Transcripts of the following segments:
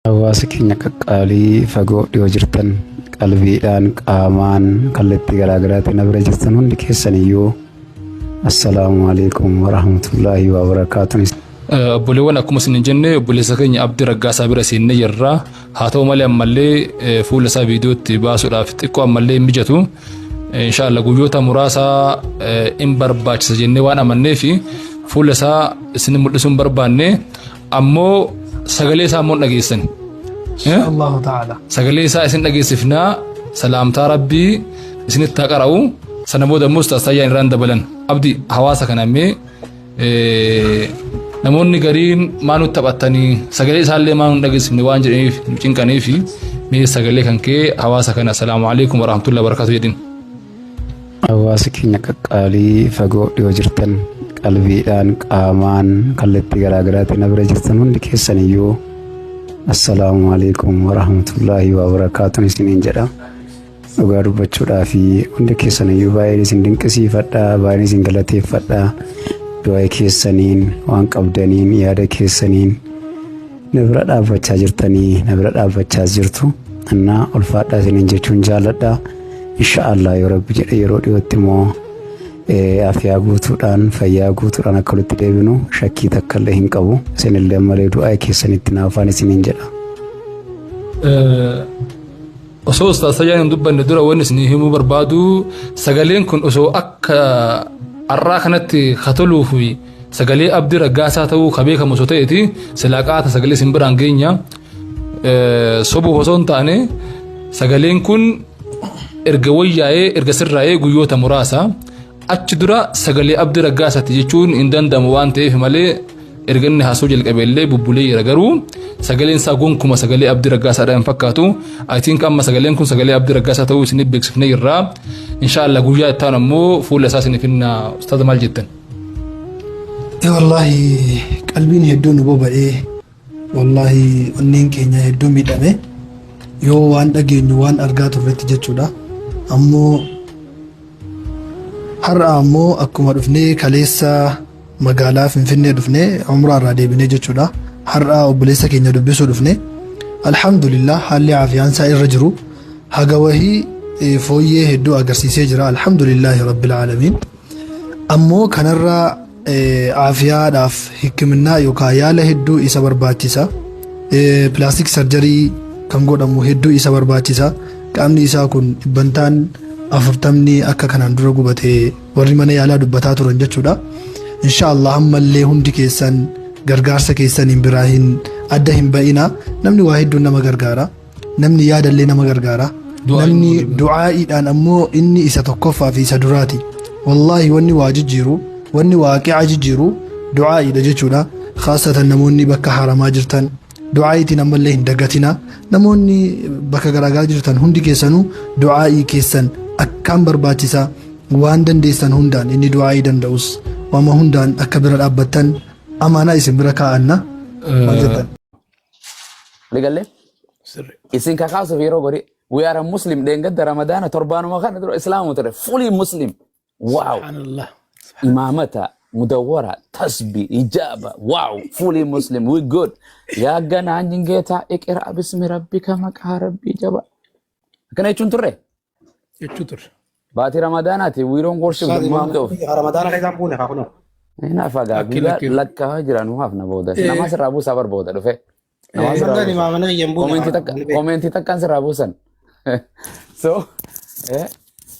Hawaasa keenya qaqqaalii fagoo dhiyoo jirtan, qalbiidhaan, qaamaan, kallattii garaagaraatiin na bira jirtan hundi keessaniyyuu, assalaamu alaikum warahmatullaahi wabarakaatuun. Obboleewwan, akkuma isin jenne obboleessa keenya Abdii Raggaasaa bira seennee jirra. Haa ta'u malee ammallee fuula isaa viidiyootti baasuudhaaf xiqqoo ammallee hin mijatu. Inshaallah guyyoota muraasa hin barbaachisa jennee waan amanneef fuula isaa isin mul'isuu hin barbaanne, ammoo sagalee isaa immoo dhageessan. Allahu ta'ala. Sagalee isaa isin dhageessifnaa, salaamtaa rabbii isinitti haa qara'u. Sana booda immoo Ustaaz Taayyaan irraan dabalan. Abdi, hawaasa kana mee namoonni gariin maa nutti taphattanii, sagalee isaallee maa nu dhageessifne waan jedhaniif nu cinqaniif, mee sagalee kan kee hawaasa kana "Assalaamu alaikum warahmatullahi wabarakatuh" jedhin. Hawaasa keenya qaqqaalii fagoo dhiyoo jirtan, qalbiidhaan, qaamaan, kallattii garaagaraatiin na bira jirtan hundi keessaniyyuu, assalaamu alaikum warahmatullaahi wabarakaatuun isiniin jedha. Dhugaa dubbachuudhaa fi hundi keessaniyyuu baay'een isin dinqisiifadha, baay'een isin galateeffadha. Du'aa keessaniin, waan qabdaniin, yaada keessaniin na bira dhaabbachaa jirtanii, na bira dhaabbachaa jirtu. Innaa ulfaadhaa isiniin jechuun jaalladha. Insha Allah yoo Rabbi jedhe yeroo dhiyootti immoo afiyaa guutuudhaan, fayyaa guutuudhaan akka walitti deebinu shakkii takka illee hin qabu. Isinillee malee du'aa keessanitti naafaan isiniin jedha. Osoo Ustaaz Sayyaan hin dubbanne dura wanni isinii himuu barbaadu, sagaleen kun osoo akka har'aa kanatti katoluu fi sagalee Abdii Raggaasaa ta'uu ka beekamu osoo ta'eeti silaa qaata sagalee isin biraan geenya. Sobuuf osoo hin taane, sagaleen kun erga wayyaa'ee, erga sirraa'ee guyyoota muraasa achi dura sagalee Abdii Raggaasaati jechuun hin danda'amu waan ta'eef malee, erga inni haasoo jalqabe illee bubbulee jira, garuu sagaleen isaa gonkuma sagalee Abdii Raggaasaadha hin fakkaatu. I think amma sagaleen kun sagalee Abdii Raggaasaa ta'uu isiniif beeksifnee jirra. Inshaallah guyyaa itti aanu ammoo fuula isaa isiniif hinna. Ustaaza, maal jettan? Wallaahi qalbiin hedduu nu boba'ee, wallaahi onneen keenya hedduu miidhame yoo waan dhageenyu waan argaa turretti jechuudha. Ammoo har'a ammoo akkuma dhufnee kaleessa magaalaa Finfinnee dhufnee umraa irraa deebinee jechuudha. Har'a obboleessa keenya dubbisuu dhufne. Alhamdulillah, haalli aafiyaansaa irra jiru haga wahii fooyyee hedduu agarsiisee jira. Alhamdulillahi rabbil aalamiin. Ammoo kanarraa aafiyaadhaaf hikiminnaa yookaan yaala hedduu isa barbaachisa. Plastic surgery kan godhamu hedduu isa barbaachisa. Qaamni isaa kun dhibbantaan 40 akka kanaan dura gubate warri mana yaalaa dubbataa turan jechuudha. Inshaallah ammallee hundi keessan gargaarsa keessaniin biraa hin adda hin ba'ina. Namni waa hedduun nama gargaara. Namni yaadallee nama gargaara. Namni du'aa'iidhaan ammoo inni isa tokkoffaa fi isa duraati. Wallaahi wanni waa jijjiiru, wanni waaqi'a jijjiiru du'aa'iidha jechuudha. Khaasatan namoonni bakka haramaa jirtan du'aa'iitiin ammallee hin dagatina. Namoonni bakka garaagaraa jirtan hundi keessanuu du'aa'ii keessan akkaan barbaachisaa, waan dandeessan hundaan inni du'aa'ii danda'us waama hundaan akka bira dhaabbattan amaanaa isin bira kaa'anna. Maal jettan? Ligalee? Isin kakaasuuf yeroo gori we are a Muslim. Dheengadda Ramadaana torbaanuma kana dura Islaamu ture, fully Muslim. Wow. Subhanallah. Imaamata, mudawwara, tasbi, ijaaba. Wow, fully Muslim. We good. Yaa ganaa jingeetaa iqra bismi rabbika, maqaa rabbii jaba. Akkana jechuun turre. Jechuu turre. Baatii Ramadaanaati, we don't worship the month of. Ramadaana keessaan buune haa kunoo. Hin fagaa Lakki guyyaa lakki. lakkaa'aa jira, nu hafna booda. Nama sirraa buusaa bar booda dhufe. Nama sirraa Sadan buusa. imaamana kiyyan buune. Commentii takka, commentii takkaan sirraa buusan.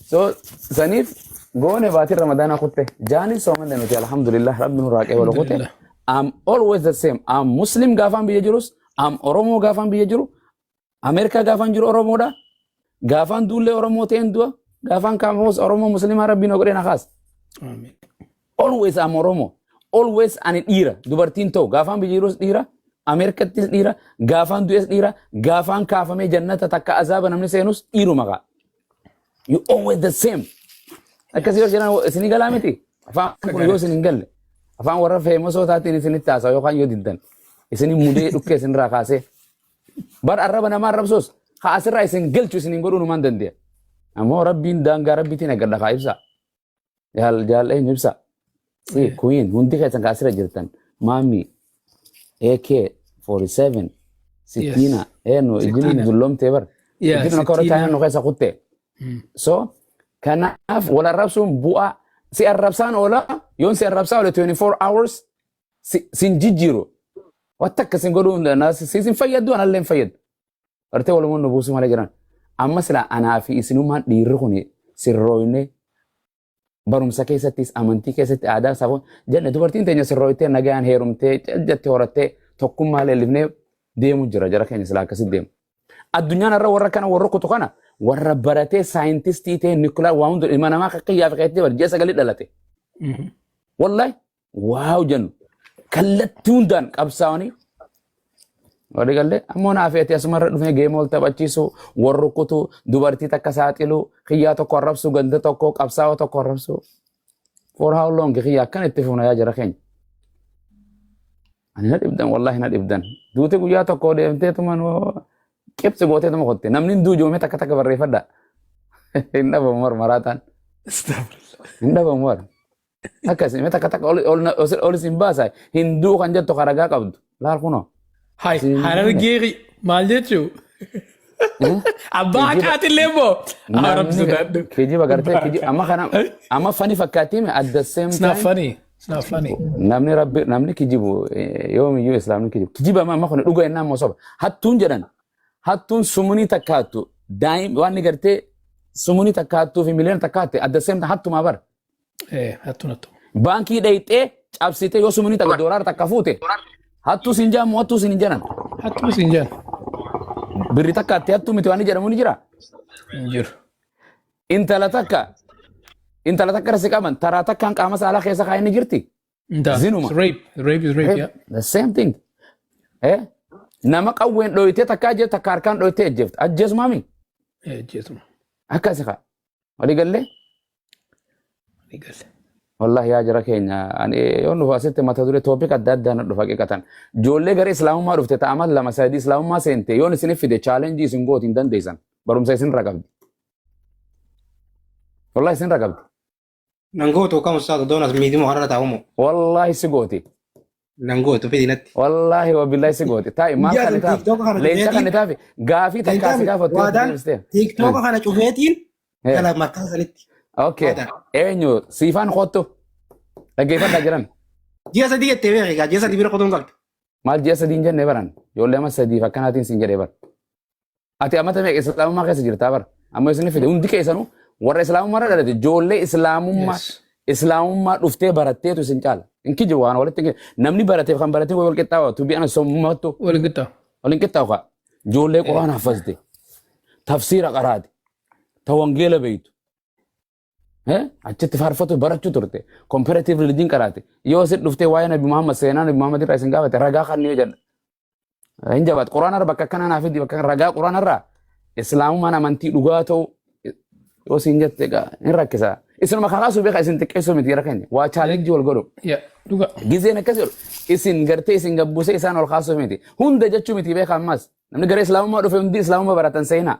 So saniif goone baatiin Ramadaanaa kutte. Jaanis soomanne nuti, alhamdulillah, rabbi nurraa qeebalu kutte. Alhamdulillah. I'm always the same. I'm Muslim gaafaan biyya jirus, I'm Oromoo gaafaan biyya jiru, Ameerikaa gaafaan jiru Oromoodha. Gaafaan duullee Oromoo ta'een du'a. Gaafaan kaafamus Oromoo Muslimaa rabbiin godhee na kaasa. Amiin. Always I'm Oromo. Always ani dhiira. Dubartiin ta'u. Gaafaan biyya jirus dhiira. Ameerikattis dhiira. Gaafaan du'es dhiira. Gaafaan kaafamee jannata takka azaaba namni seenus dhiiruma kaa. You always the same. Akkasii yoo jedhan isinii galaa miti. Afaan kun yoo isin hin galle, afaan warra feemasootaatiin isinitti haasa'a yookaan yoo diddan, isinii mudee dhukkee isinirraa kaasee. Bar arraba namaa arrabsoos haa asirraa isin galchu isin hin godhuu numaan dandeenya. Ammoo rabbiin daangaa rabbiitiin eeggadha kaa ibsa. Jaal jaal eenyu ibsa. Si Queen, hundi keessan kaasirra jirtan. Maami AK 47. Sittiina. Eenyu ijjiin Sittiina. dulloomtee bar. Yaa, Ijjiin akka warra sittiina. Chaayinaa nu keessa kutte. So kanaaf wal arrabsuun bu'aa si arrabsaan oola yoon si arrabsaa oole 24 hours sin jijjiiru. Wanta akka sin godhuu hin danda'u. Si sin fayyaddu anallee hin fayyadu. Bartee walumaan nu buusuu malee jiran. Amma sila anaa fi isinummaan dhiirri kun sirrooyne barumsa keessattis amantii keessatti aadaa safuu jenne dubartiin teenya sirrooytee nagaan heerumtee jettee horattee tokkummaa leellifnee deemu jira jara keenya sila akkasitti deemu. Addunyaan irra warra kana warra kutu kana warra baratee saayintistii ta'e nuclear waa hunda ilma namaa kakkayyaa fi kayyatti bara ji'a sagalii dhalate. Wallahi waaw jennu kallattii hundaan qabsaa'anii walii gallee ammoo naa feete asumarra dhufee geema wal taphachiisu wal rukutu dubartii takka saaxilu kiyyaa tokko arrabsu ganda tokko qabsaa'oo tokko arrabsu for how long kiyya akkan itti fufna yaa jara keenya. Ani na dhibdan, wallahi na dhibdan. Duute guyyaa tokko deemteetuma qibsi gooteetuma kotte namni hin duujoome takka takka barreeffadha. Hin dhabamu marmaraataan. Hin dhabamu war. Akkas mee takka takka ol isin baasa hin duu kan jettu karagaa qabdu. Laal kunoo. Hai, harargee maal jechuu? Abbaa haqaatillee moo? Arab sodaadhu. Kijiba gartee kijiba amma kana amma fani fakkaattii at the same It's not time. funny. It's not funny. Namni rabbi namni kijibu yoomiyyuu islaamni kijibu. Kijiba amma kun dhuga innaa immoo soba. Hattuun jedhan hattuun sumunii takka hattu daa'im waan ni gartee sumunii takka hattuu fi miliyoona takka hatte at the same time hattumaa bara. Eh, hattuun hattu. Baankii dhayxee cabsitee yoo sumunii takka doolaara takka fuute hattuu siin jaamu hattuu siin hin jedhan. Hattuu siin jedhan. Birri takka hatte hattuu miti waan inni jedhamu ni jira. Hin jiru. Intala takka irra si qaban taraa takkaan qaama saalaa keessa kaa'ee ni jirti. Hin ta'a. Zinuma. It's rape. Rape is rape, yeah. The same thing. Eh? Nama qawween dhoyitee takka ajjeeftu takka harkaan dhoyitee ajjeeftu. Ajjeesumaami. Eh, ajjeesuma. Akkasi kaa. Walii gallee? Ni galle. Wallahi yaa jara keenya ani yoon dhufu asitti mata duree topic adda addaa na dhufa haqiqatan. Ijoollee gara islaamummaa dhufte ta'aman lama sadii islaamummaa seente yoon isinif fide challenge isin gooti hin dandeessan. Barumsa isin irra qabdi. Wallahi isin irra qabdi. Nan gootu kam ustaaz doonas miidhuma kanarra taa'umu. Wallahi si gooti. Nan gootu fedhinatti. Wallahi wabillahi si gooti. Taa'i maal Guyyaa kan sun taaf? TikTok kana Leenca kan cufeetiin taafi gaafii takkaa si gaafattu yoo waadaan deebistee. TikTok kana cufeetiin gala markaa sanitti. Okay. Waadaan. Eenyu siifaan kottu. Dhaggeeffadhaa jiran. Ji'a 3 jettee beeki egaa ji'a 3 bira qotuun qabdu. Maal ji'a 3 hin jenne baran. Ijoollee amma sadiif akkanaatiin siin jedhee bara. Ati amata meeqa islaamummaa keessa jirtaa bara. Amma isin fide hundi keessanuu warra islaamummaa irra dhalate ijoollee islaamummaa islaamummaa dhuftee baratteetu isin caala. Hin kijibu waan walitti hin kijibu. Namni barateef kan baratee wal qixxaawa. Tu bi'ana sommattu Waliin qixxaawu. wal hin qixxaawu kaa. Ijoollee quraana haffazte. Tafsiira qaraate. Ta wangeela beeytu. Achitti faarfatu barachuu turte. Comparative religion qaraate. Yoo isin dhuftee waa'ee Nabi Muhammad seenaa Nabi Muhammad irraa isin gaafate ragaa kan ni jedha. Hin jabaatu. Quraana irra bakka akkanaa naaf fidi bakka ragaa quraana irraa islaamummaan amantii dhugaa ta'u yoo isin jette egaa hin rakkisa. Isinuma kakaasuu beeka isin xiqqeessuu miti yeroo keenya. Waa challenge wal godhu. Yaa, dhugaa. Gizeen akkas jedhu isin gartee isin gabbuusee isaan ol kaasuu miti. Hunda jechuu miti beeka ammas. Namni gara islaamummaa dhufe hundi islaamummaa baratan seenaa.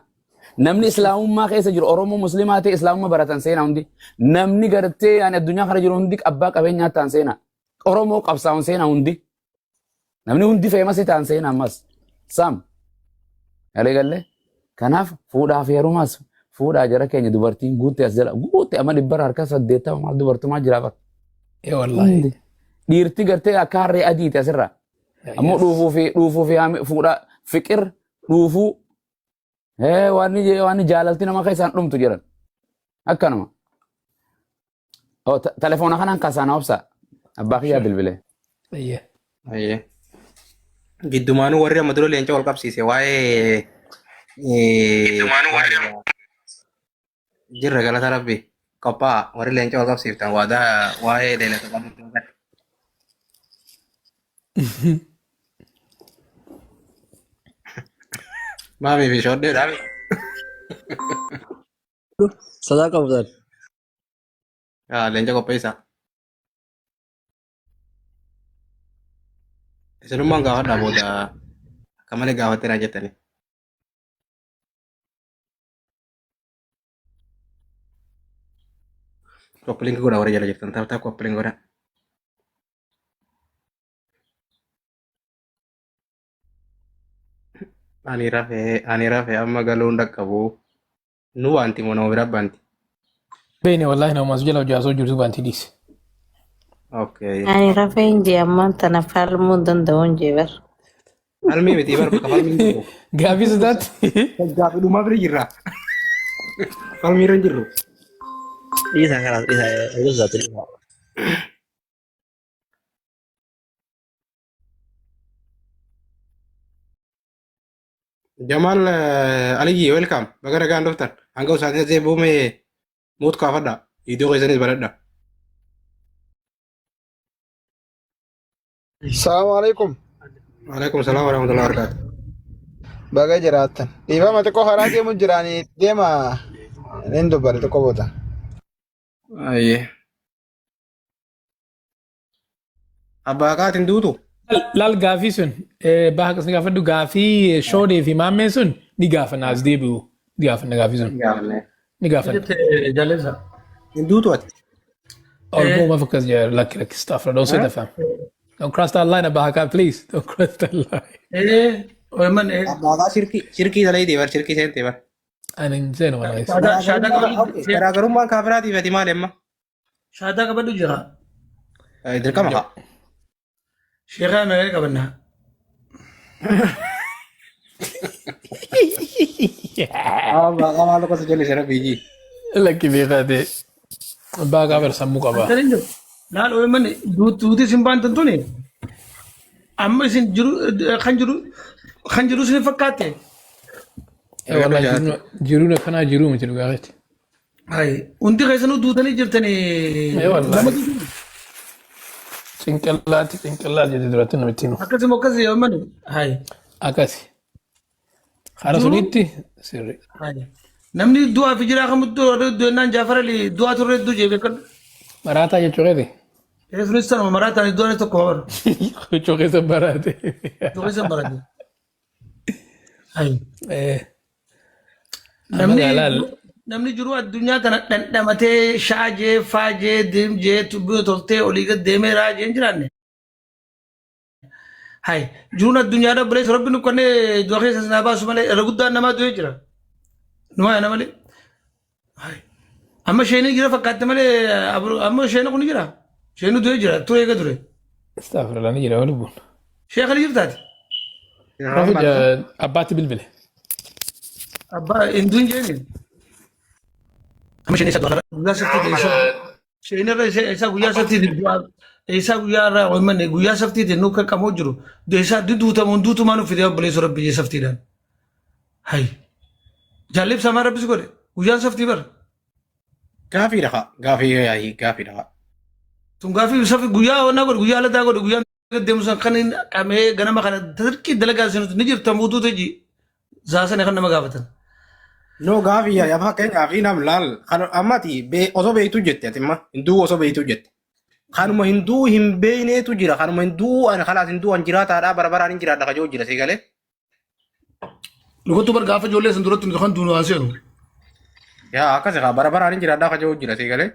Namni islaamummaa keessa jiru Oromoo Muslimaa ta'e islaamummaa baratan seenaa hundi. Namni gartee yaani addunyaa kana jiru hundi abbaa qabeenyaa ta'an seenaa. Oromoo qabsaa'uun seenaa hundi. Namni hundi famous ta'an seenaa ammas. Sam. Galee galee. Kanaaf fuudhaa fi heerumaas fuudhaa jara keenya dubartiin guutte as jala guutte amma dhibbara harka 80 maal dubartumaa jira bara. Ee wallaahi. Hundi. Dhiirti gartee akka harree adiiti asirraa. Ammoo dhuufuu fi fuudhaa fiqir dhuufuu waan jaalalti nama keessaan dhumtu jedhan. Akkanuma. Oh, telefoona kanaan kaasaa obsa. Abbaa kiyyaa bilbile. Ayyee. Ayyee. Giddumaanuu warri amma dura leenca wal qabsiise waa'ee jirra galata rabbi qophaa'a warri leenca wal qabsiiftan waadaa waa'ee leelata qabdu. Maamii fi shoddee dhaabe. Sadaa qabdan. Leenca qopheessaa. Isinummaan gaafadhaa booda akka malee gaafatteera jettanii. Copy link godhaa warra jala jirtan tap tap copy link godhaa. Ani rafee amma galuun dhaqqabu. Nu waanti moo nama biraa baanti? Beene wallaahi nama as jala hojjaasoo jirtu baantii dhiise. Okay. Ani rafeen jee ammaan tana falmuu hin danda'u hin jee bar. Falmii miti bar bakka falmiin jiru. Gaafii sodaatti. Gaafii dhumaa bira jirra. Falmii irra hin jirru. Dhiisaa kanaas dhiisaa eeguu sodaatti dhiisaa. Jamaal Aliyyi, welcome. Baga nagaan dhuftan. Hanga usaatiin asii buumee muut kaafadha. Iddoo keessanis baradha. Salaamu alaikum. Waalaikum salaam warahmatullahi wabarakatuh. Baga jiraattan. Dhiifama, xiqqoo karaa deemu jiraanii deema, nin dubbadha xiqqoo booda. Ayyee. Abbaa kaatiin duutu? Laal, gaafii sun baha akkasii gaafadhu. Gaafii shoodee fi maammeen sun ni gaafanna, as deebi'u ni gaafanna gaafii sun ni gaafanna. Jaalessa. Hin duutu ati? Ol maaf akkas jira? Lakki, lakki, stop, don't say that, fam. Don't cross that line, Abbaa, please don't cross that line. OMN. Abbaa kaa shirkii dalaytee bar, shirkii seentee bar. Ani hin seenu mana keessa. Shaadaa qabadhu. Garaagarummaan kaafiraatiif ati maali amma? Shaadaa qabadhu jira. Dirqama haa. Sheekaa meeqa qabannaa? Abbaa kaa maal akkasa jelle shara biijii. Lakki, beekaate abbaa kaa bar sammuu qaba. Akkana jiru. Laal, OMN, duuti isin baantan tuni amma isin jiru kan jiru isin fakkaatte. Wallahi jiruun akkanaa jiruu miti dhugaa keeti. Hai, hundi keessanuu duutanii jirtanii. Wallahi. Cinqillaatti cinqillaatti jette duratti namitti himu. Akkasuma akkasii OMN. Hai. Akkasi. Hara sunitti sirri. Hai. Namni du'aa fi jiraa kamuttuu du'ennaan Jaafar Ali du'aa turre hedduu jee beekadhu. Maraataa jechuu keeti. Sunis sanuma maraataan du'aanis tokko bara. Jechuu keessa baraate. Jechuu keessa baraate. Hai. Namni Namni jiru addunyaa tana dhandhamatee shaajee faajee deemjee tubbee toltee olii gad deemee raajee hin jiraanne. Hai, jiruun addunyaadha bulees rabbi nu kannee du'a keessa sinaa baasu malee irra guddaan namaa du'ee jira. Numaa yana malee. Hai. Amma isheenii jira fakkaatte malee, amma isheen kun jira. Isheen du'ee jira ture eega ture. Astaghfirullah, ni jira lubbuun. Sheekha ni jirtaati. Rafu abbaatti bilbile. Abbaa hinduun jeeni. Amma isheen isa du'a guyyaa saftii isa isheen irra isa guyyaa saftii du'a isa guyyaa irraa wamanne guyyaa saftiitiin nu qaqqamoo jiru isa duutamuun duutumaa nu fidee obboleessu rabbi jee saftiidhaan. Hai. Jaalli ibsaa maal rabbis godhe guyyaan saftii bara. Gaafiidha kaa. Gaafii yaa'ii gaafiidha kaa. Tun gaafii safi guyyaa wannaa godhe, guyyaa alataa godhe, guyyaan deemu san kan inni qamee ganama kana tirqii dalagaa sinutu ni jirta muutuu ta'e zaasanii kan nama gaafatan. No, gaafii yaa fakkeenyaaf nam laal kan ammati osoo beektu jette, ati imma hinduu osoo beektu jette. Kanuma hinduu hin beekneetu jira. Kanuma hinduu ani kalaas hinduu an jiraataadha, bara baraan hin jiraadha kajoo jira, si galee. Dhugatti bar gaafa ijoollee san duratti nuti kan duunu waan seenu. Yaa akkasi kaa, bara baraan hin jiraadha kajoo jira, si galee.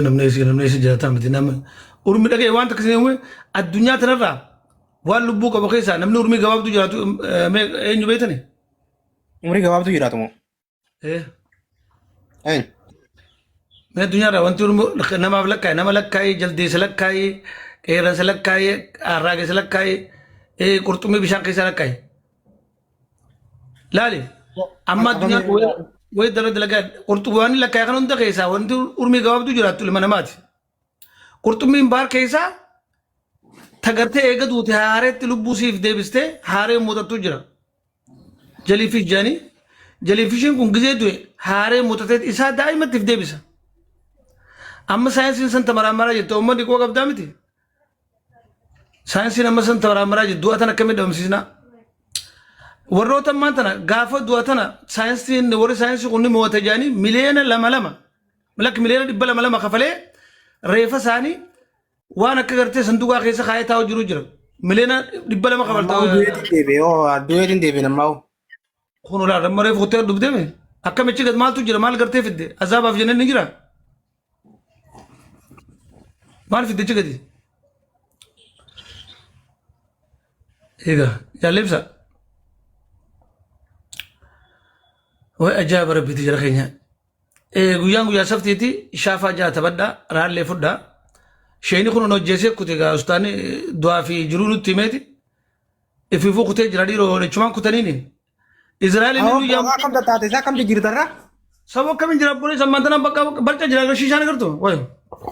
Namni isa jiraataa miti nama. Urmi dhaga'e waan takka isin addunyaa tanarraa waan lubbuu qabu keessaa namni urmii gabaabduu jiraatu eenyu beektani? Umrii gabaabduu jiraatu moo? Eh. Eenyu? Mee addunyaarraa wanti urmii namaaf lakkaa'e, nama lakkaa'e, jaldeessa lakkaa'e, qeerransa lakkaa'e, arraageessa lakkaa'e, qurxummii bishaan keessaa lakkaa'e. Laali, amma addunyaan wayi dala dalagaa qurxummii waan lakkaa'e kan hunda keessaa wanti urmii gabaabduu jiraattu ilma namaati. Qurxummiin baar keessaa tagartee eega duute haareetti lubbuu siif deebistee haaree muuxattuu jira. Jellyfish jedhanii, jellyfishiin kun gizee du'e haaree muuxatee isaa daa'imatti deebisa. Amma saayinsiin san tamaraamaraa jirti, uummanni quba qabdaa miti. Saayinsiin amma san tamaraamaraa jirti, du'a tana akkamitti dhabamsiisnaa? Warroota ammaan tana gaafa du'a tana saayinsiin, warri saayinsii kun ni mo'ata jedhanii miliyoona 2 2, lakki, miliyoona 200 2 kafalee reefa isaanii waan akka gartee sanduuqaa keessa kaayee taa'u jiru jira. Miliyoona 200 kafaltaa. Du'eetiin deebi'e hoo, du'eetiin deebi'e ammaa hoo. Kun olaa amma reefu kuttee dhufdeeme akkamichi gad maaltu jira, maal gartee fidde, azaabaaf jenneen ni jira. Maal fidde achi gadi? Egaa jaalleebsa. Way ajaa'iba rabbiiti jara keenya. Guyyaan guyyaa saftiiti shaafaa ja'a taphadhaa raallee fudhaa. Sheeni kun hojjeesee kute gaa ustaani du'aa fi jiruu nutti himeeti. Ifiifuu kutee jira dhiiroo jechumaan kutaniini. Israa'el inni Awwa guyyaa akkam tattaate isaa akkam jijjiirtarra? saba akkamiin jira bolee sammaan tanaan bakka barca jira agar shiishaan agartu. Way.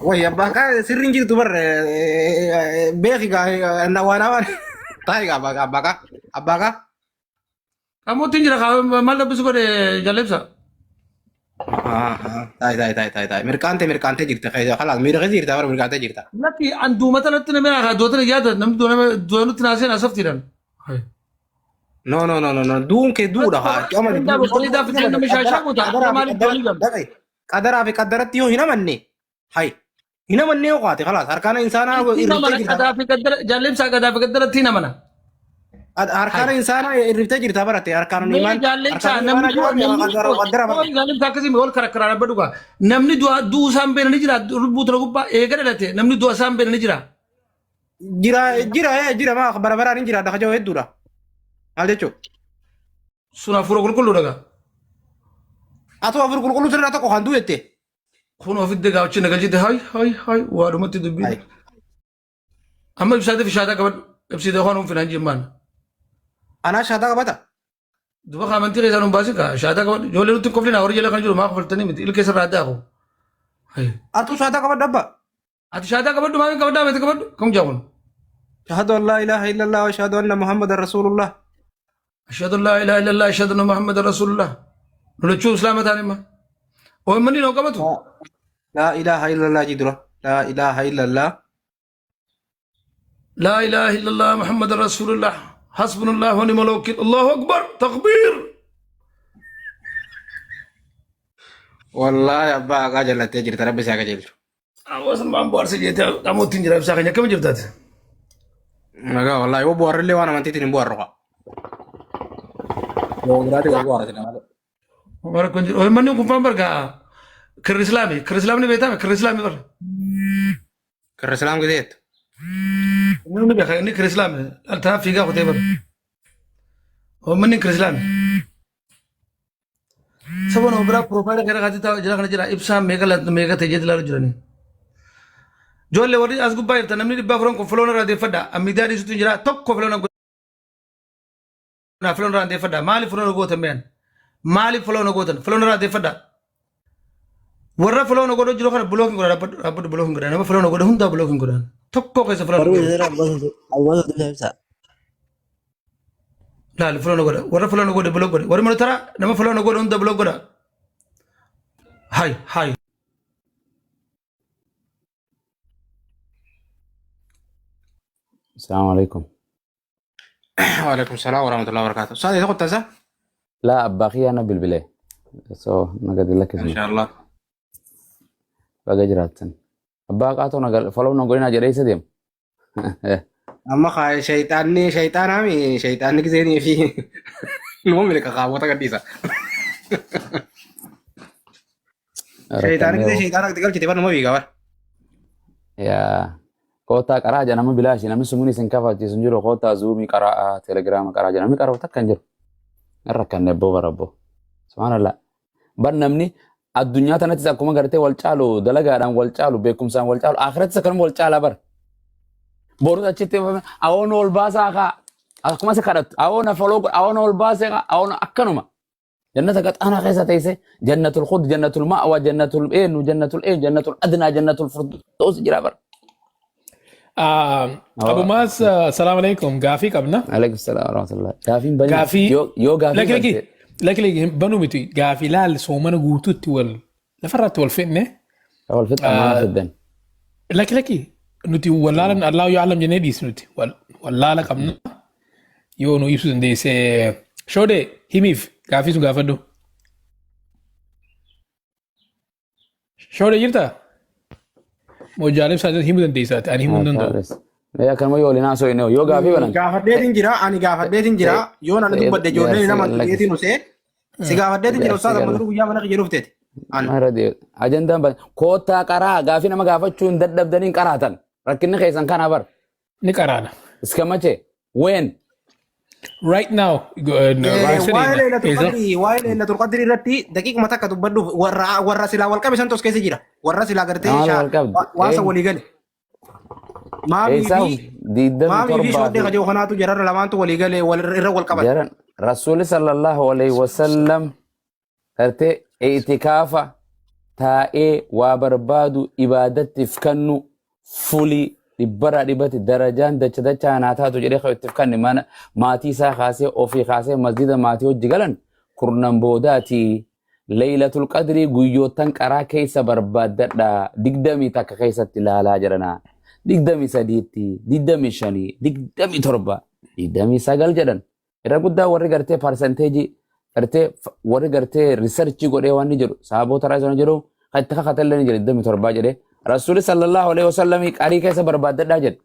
Way abbaa kaa sirriin jirtu bar beeki gaa waan waan taa'e gaa abbaa kaa abbaa kaa abbaa kaa. Qamoottiin jira kaa maal dabbisu godhe jalleebsa. Taa'e taa'e taa'e taa'e taa'e mirqaantee mirqaantee jirta kalaas miira keessa jirta bara mirqaantee jirta. Lakki an duumata natti namni haa du'atan yaada namni du'a nutti naaseen asaftiidhaan. No no no no no duun kee duudha haa amani qadaraa fi qaddaratti yoo hin amanne hay hin amanne yoo qaate kalaas harkaana insaanaa irriftee jirta Jaalleebsaa qadaa fi qaddaratti hin amana. Harkaana insaanaa irriftee jirta barate harkaana imaan Jaalleebsaa namni jaalleebsaa akkasii wal karakkaraa dhaabbadhu gaa namni du'a du'uu isaan beena ni jira lubbuu tana gubbaa eega dhalate namni du'a isaan beena ni jira. Jira jira jira maa bara baraan hin jira dakajoo hedduudha. Maal jechuun? Sun hafuura qulqulluu dhagaa. Atoo hafuura qulqulluu sirraa tokko kan du'u jette. Kun ofitti gaafachi nagalchite hay hay hay waadhumatti dubbii. Amma ibsaatiif shaataa qabadhu. Ibsite waan hin finaan jimmaan. Anaa shaataa qabata. Duba amantii keessaa nun baasin kaa shaataa qabadhu. Ijoollee nutti hin koflinaa horii jala kan jiru maa kofaltanii miti ilkee sirraa addaa koo. Atuu shaataa qabadhu abba. Ati shaataa qabadhu maamiin qabadhaa miti qabadhu kam jaa kun. Ashhadu an laa ilaaha illallah wa ashhadu anna Muhammadan rasuulullah. Ashhadu an laa ilaaha illallah ashhadu anna Muhammadan rasuulullah. Lolachuu islaama ta'an imma. OMN noo qabatu. Laa ilaaha illallah jidura. Laa ilaaha illallah. Laa ilaaha illallah Muhammadan rasuulullah. Hasbunallah wa ni'mal wakiil. Allahu akbar. Takbiir. Wallaahi abbaa haqaa jallattee jirta rabbi isaa qajeelchu. Hawaasa maan bohaarsa jeetee qamoottiin jira ibsaa keenya akkami jirtaati? Nagaa wallaahi yoo bohaarrillee waan amantiitiin hin bohaarru kaa. Yoo biraatiin wal bohaarra sila malee. Bara kun jiru. Manni kun faan bargaa kirri islaami. Kirri islaamni beektaame kirri islaami bara. Kirri islaam gizeettu. Inni beeka inni kirri islaami. Dhaltaa fiigaa kutee bara. Manni kirri islaami. Saba nama biraa piroofaayila kana kaatee taa'u jira kana jira ibsaan meeqa laatu meeqa ta'e jedhu ilaalu jiranii. Ijoollee warri as gubbaa jirtan namni 400 kun filoon irraa deeffadha. Ammiidaa dhiisutu hin jira tokko filoon godhaa filoon irraa deeffadha. Maaliif filoon gootan mi'an? Maaliif filoon gootan? Filoon irraa deeffadha. Warra filoon godhu jiru kana bilookiin godha dhaabbadhu dhaabbadhu bilookiin godha nama filoon godhe hundaa bilookiin godha. Tokko keessa filoon Baruu godha. jira abbaa ibsa ibsa. Laal filoon godha warra filoon godhe bilook godhe warri mana taraa nama filoon godhe hunda bilook godha. Hay hay. Assalamu alaikum. Waalaikum salaam warahmatullahi wabarakatuh. Saadi tokko tasa? Laa abbaa kiyyaa na bilbile. So na gadi lakkisne. Inshaallah. Baga jiraattan. Abbaa qaatoo na follow na godhinaa jedhee isa deema. Amma kaa shayxaanni shayxaanaami shayxaanni giseenii fi numa milka kaawwata gadhiisa. Shayxaanni gisee shayxaana itti galchite bar numa fiiga bar. Yaa kootaa qaraa jedha nama bilaashi namni sumuun isin kafalchiisu hin jiru kootaa zuumii qaraa telegiraama qaraa jedha namni qara'u takka hin jiru. Hin rakkanne abboo bara abboo. Subhaanallah. Bar namni addunyaa tanattis akkuma gartee wal caalu dalagaadhaan wal caalu beekumsaan wal caalu akhirattis akkanuma wal caalaa bara. Borus achitti awoon ol baasaa kaa akkuma si kadhattu awoon foloo godha awoon ol baasee kaa awoon akkanuma. Jannata qaxaanaa keessa teessee jannatul khuld jannatul ma'wa jannatul eenyu jannatul eenyu jannatul adnaa jannatul firdaus jira bara. Abu Maas, salaam alaikum. Gaafii qabna. Alaikum salaam wa rahmatullah. Gaafiin bani Gaafii yoo gaafii lakki lakki bante lakki lakki banuu miti. Gaafii laal soomana guutuutti wal lafarratti wal fidne. wal fixan maal fiddan. Lakki lakki nuti wallaalan Allahu ya'lam jennee dhiisnu nuti wallaala qabna. Yoo nu ibsuu dandeesse shoodee himiif gaafii sun gaafadhu. Shoodee jirtaa? Moo jaalibsaa himuu dandeessaati ani himuu hin danda'u. Mee akkanuma yoo waliin haasoo hin yoo gaafii banan. Gaafadheetiin jira ani gaafadheetiin jira yoo nani dubbadde ijoolleen nama dhiyeetiin usee si gaafadheetiin jira ustaas amma guyyaa mana kiyya dhufteeti. Ajandaan ban koottaa qaraa gaafii nama gaafachuu hin dadhabdaniin qaraatan rakkinni keessan kana bar. Ni qaraana. Iska mache ween. Right now, Waa'ee Laylatul Qadrii, waa'ee Laylatul Qadrii irratti daqiiquma takka dubbadhuuf warra silaa wal qabe santu as keessa jira. Warra silaa gartee Nama wal qabde. Waan san walii gale. Maamii Eessaa fi digdamii maamii fi torbaa shoddee fi kajoo kanaatu jararra lamaantu walii gale wal irra wal qaban. Jaran Rasuulli sallallahu alaihi wasallam gartee itikaafa taa'ee waa barbaadu ibaadattiif kannu fulii dhibbarraa dhibbatti darajaan dacha dachaa naa taatu jedhee kan ittiif kanne mana maatii isaa kaasee ofii kaasee masjida maatii hojii galan kurnan boodaati. Laylatul Qadrii guyyoottan qaraa keessa barbaaddadha, 21 keessatti ilaalaa jedhana, 23tti, 25, 27, 29 jedhan. Irra guddaa warri gartee percentage gartee warri gartee research godhee waan ni jedhu sahaboota irraa isaan jedhu kan itti kakatellee ni jedhe 27 jedhe. Rasuulli sallallahu alaihi wasallam qarii keessa barbaaddadhaa jedhe.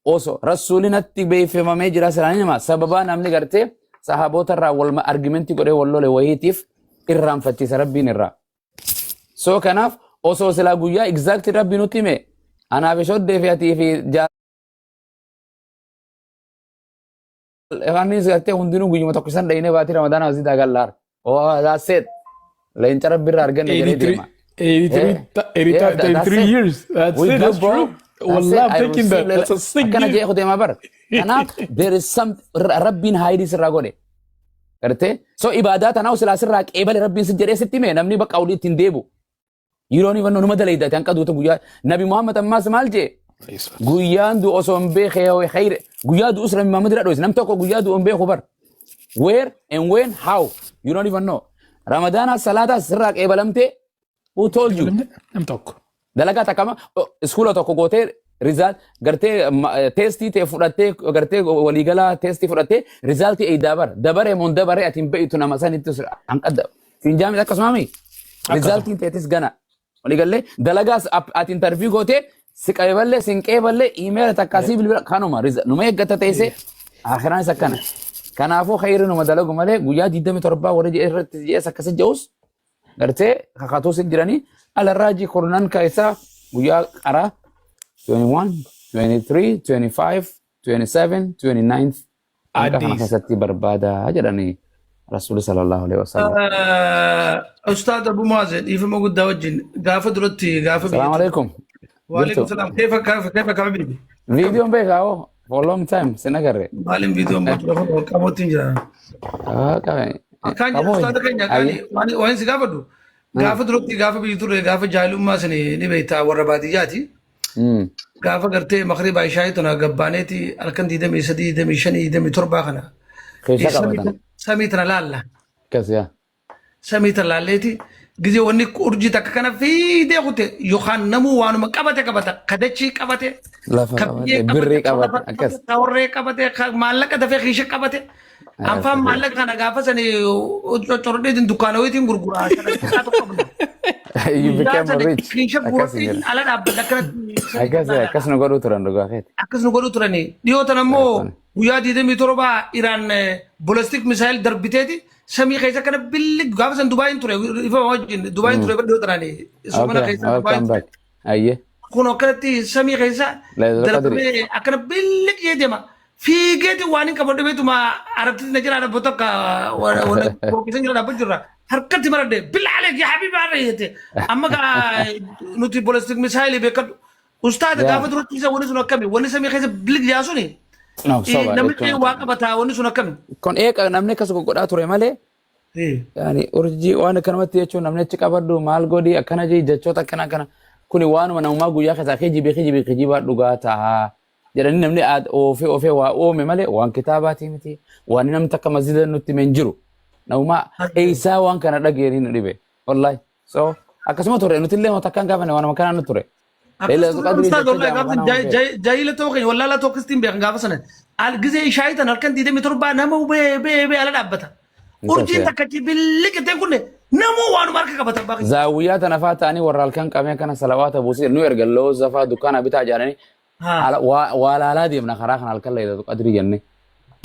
Osoo rasuulli natti beekfamamee jira silaa nama sababaa namni gartee sahaboota irraa wal argumentii godhee wal lole wayiitiif irraanfachiisa rabbiin irraa. So kanaaf osoo silaa guyyaa exact rabbi nutti hime anaaf ishoddee fi atii fi Yohaannis gartee hundinuu guyyuma tokko isan dhayinee baatii Ramadaana masjidaa gallaar. Oh, that's it. Leenca rabbi irraa arganne jedhee 83, deema. 83, Yeah, 83, that's 83 it. years. That's We it. good, That's bro. true. That's it. Wallah, I'm I thinking receive that. That's a sick Akkana gift. jedhee deema bar. Kanaaf there is some rabbiin haayidii sirraa godhe. Gartee? So ibaadaa tanaa silaa sirraa qeebale rabbiin si jedhee sitti hime namni bakka olii ittiin deebu. Yeroon ifannoo numa dalayda ati hanqa duuta guyyaa. Nabi Muhammad ammaas maal jee? Guyyaan du'u osoo hin beekee khayre guyyaa du'us Nabi Muhammad irra dhoyse. Nam tokko guyyaa du'u hin beeku bar. Where and when, how, you don't even know. Ramadaana salaataa sirraa qeebalamtee, who told you? Nam tokko. Dalagaa takkama iskuula tokko gootee result gartee testii ta'e fudhattee gartee waliigalaa testii fudhattee resultii eeydaa bara dabaree moon dabaree ati hin beektu nama sanitti hanqadda. Siin jaamit akkasuma mi? Resultiin teetis gana. Waliigallee dalagaas ati interview gootee si qeeballee si hin qeeballee email takka si bilbila kanuma numa eeggata teessee akiraanis akkana. Kanaafuu khayri numa dalagu malee guyyaa 27 warri jedhe irratti jedhes akkasi jedhus gartee kakatuus hin jiranii alarraajii kurnan keessaa guyyaa qaraa 21, 23, 25, 27, 29 hanga kana Addis. keessatti barbaadaa jedhanii Rasuulli sallallahu alaihi wasallam. Ustaad Abu Muaz, dhiifama guddaa wajjin, gaafa duratti gaafa biyya Salaamu alaikum. Waalaikum Jirtu. salaam. Keefa keefa keefa habibi? Viidiyoon beekaa hoo for long time sin agarre. Maaliin viidiyoon booda lafa qabootti hin jira. Ah, qabe. Akkaan jedhu Qaboo. ustaada keenya Ayyee. waan si gaafadhu gaafa duratti gaafa biyya turre gaafa jaalummaa sani ni beektaa warra baadiyyaati. Gaafa gartee makriba ishaayii tana gabbaaneeti halkan 23, 25, 27 kana. Keessa qabatan. Samii tana laalla. Akkas yaa. Samii tana laalleeti gizee wanni urjii takka kana fiidee kute yookaan namuu waanuma qabate qabata ka dachii qabate Lafa ka qabate, biyyee birrii qabate ka qabate, lafa akkas. qabate ka horree qabate ka maallaqa dafee kiisha qabate anfaan maallaqa kana gaafa sani coccorodheetiin dukkaana wayiitiin gurguraa shana tokko qabna. You Guyyaa became sani rich. kiisha Akkas guurattiin jedha. ala dhaabbata akkanatti samii Akkas tana akkas nu godhuu turan dhugaa keeti. Akkas nu godhuu turanii. Dhiyoo tana immoo guyyaa 27 Iraan ballistic missile darbiteeti samii keessa akkana billi gaafa san Dubaayin ture ifa wajjin Dubaayin ture dhiyoo tanaan soomana keessa Dubaayin Welcome ture. back. Ayyee. Kun akkanatti samii keessa Laylatul Qadri. darbee akkana billi jee deema. Fiigeeti waan hin qabu dhibeetuma arabtitti na jira dhaabbatu akka wanna bookisan jira dhaabbatu jirra. Harkatti maradde bilaalee yaa habibi har'a jette. Amma gaa nuti ballistic missile beekadhu. Ustaada gaafa duratti isa wanni sun akkami? Wanni samii keessa bilig jaa suni No, soba namni jechuun. waa qabataa wanni sun akkami? Kun eeqa namni akkas godhaa ture malee yaani urjii waan akkanumatti jechuun namni achi qabadhu maal godhi akkana jee jechoota akkana akkana kuni waanuma namumaa guyyaa keessaa kijibee kijibee kijibaa dhugaa ta'a jedhanii namni oofee oofee waa oome malee waan kitaabaatii miti waan namni takka masjida nutti hime hin jiru. Namumaa eessaa waan kana dhageeni nu dhibe wallahi. So akkasuma ture nuti illee takkaan gaafanne waanuma kanaan nu ture. Laylatul Qadrii Ustaad jecha wallahi jaama gaafa kana waan ta'eef. jaayila ta'uu keenya wallaalaa ta'uu akkasitti beekan gaafa sana. Al gizee ishaayii tan halkan 27 nama bee bee bee ala dhaabbata. Urjiin takka achi billiqitee kunne namuu waanuma harka qabata abbaa keenya. Zaawiyyaa tana faa ta'anii warra halkan qabee kana salawaata buusee nu erga looza faa dukkaana bitaa jedhanii waa laalaa deemna karaa kana halkan Laylatul Qadrii jenne.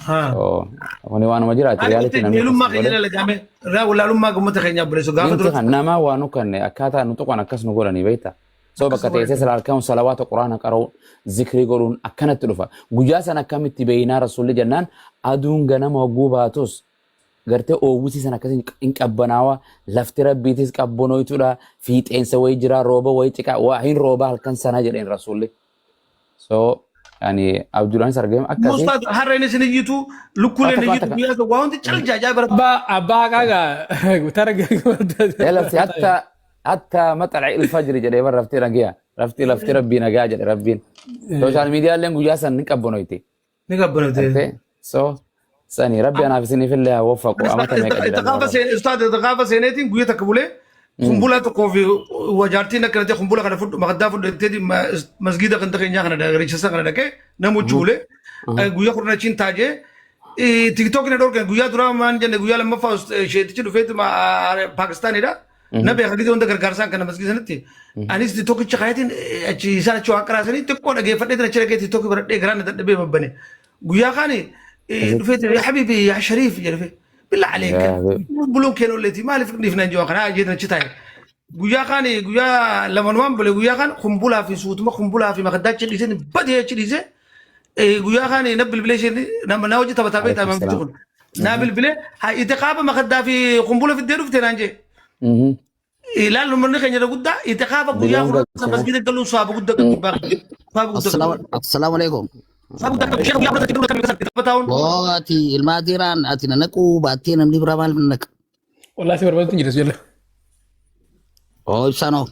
So, kuni waanuma jiraati reality namni Jeelummaa akkas keenya godhe. lalagaame irraa wallaalummaa uummata keenyaa buleessu gaafa Ninti duratti. kan namaa waa nu kanne akkaataa nu tuqan akkas nu godhanii beekta. So bakka teessee salaalkaa'uun, salawaata, quraana qara'uun, zikrii godhuun akkanatti dhufa. Guyyaa sana akkamitti beeynaa rasuulli jennaan, aduun ganama hogguu baatus gartee oowwisii sana akkasii hin qabbanaawa, lafti rabbiitis qabbanooytuudha, fiixeensa wayii jira, rooba wayii xiqqaa waa hin roobaa halkan sana jedheen rasuulli. So ani abjuudhaanis argame akkasii. Ustaaz, harreen isin iyyitu, lukkuuleen Waa iyyitu, takka. guyyaa sana waa hundi cal jaajaa bara. Abbaa haqaa gaa tara. Lafti hatta maxalci ilfajri jedhee bar lafti nagaa, lafti rabbii nagaa jedhe rabbiin. Social miidiyaaleen guyyaa san ni qabbanoyti. Ni qabbanate. Gartee so sani rabbi anaaf isiniifillee haa waffaqu amata meeqa jedhan. Gaafa seen ustaaz, gaafa seeneetiin guyyaa takka bulee kumbula tokkoo fi wajaartiin akka ta'e kumbula kana fudhu, makaddaa fudhu jetteeti masgiida kan keenyaa kana garichisa kana dhaqee namochi bulee guyyaa 10 achiin taajee TikTok na dhorkan. Guyyaa duraa maan jenne, guyyaa lammaffaa sheetichi dhufeeti Paakistaanidha. Na beeka gidee hunda gargaarsaan kana masgiida sanatti. Anis TikTokicha kaayatiin achi isaan achi waan qaraasanii xiqqoo dhageeffadhee achi dhaqee TikTok baradhee garaan na dadhabee babbane. Guyyaa kaani dhufeeti "Yaa habiibi, yaa shariif" jedhe, "Billa aleeka buluun keen olleeti, maaliif dhiifna jiru kana?" jedhan achi taa'e. Guyyaa kaani guyyaa lamanumaan bule. Guyyaa kaan kumbulaa fi suutuma kumbulaa fi makaddaa achi dhiisee badee achi dhiisee, guyyaa kaan na bilbilee, isheen nama na hojii taphataa beektaa maamilti kun. Na bilbilee, "Haa, itiqaaba makaddaa fi kumbula fiddee dhufte?" naan jee. Ilaal, uummanni keenya guddaa itiqaaba guyyaa Biliyoon 10 galchine. Masgiida galuun saaba guddaa qabdi. Saaba guddaa qabdi. Assalamu alaikum. Saaba guddaa qabdi. Guyyaa 10 taphataa'uun. Boo, ati ilmaa dhiiraan ati na naquu baattee namni biraa maaliif na naqa? Wallahi si barbaadutti hin jiru jala. Oo, ibsaanoo.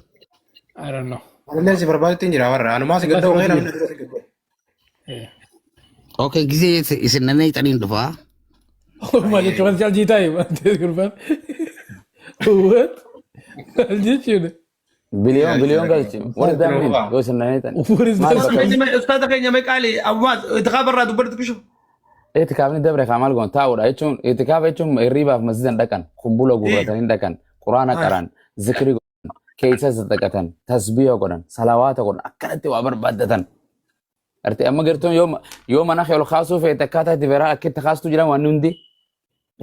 I don't know. Anillee si barbaadutti hin jira warra. Anumaa si gadda'u kee namni dura si gadda'u. Okay, gisee isin na naqxaniin dhufaa. Maal jechuun kan jalji taa'e gurbaan. What? Maal jechuudha? Biliyoon biliyoon galchi. What does that mean? Yoo isin naneetan. What is Maal that? bakka Ustaaza keenya meeqaali ammaas itikaaba irraa dubbatu kishu. Itikaafni dabre kaa maal goon taa'uudha jechuun. Itikaafa jechuun hirriibaaf masjidan dhaqan, kumbula guurratanii dhaqan, quraana qaran, zikrii godhan, keessa sadaqatan, tasbiiha godhan, salawaata godhan, akkanatti waa barbaaddatan. Arti amma gartuun yoo mana kee ol kaasuu feete akkaataa itti beeraa akka itti kaastu jira waan hundi.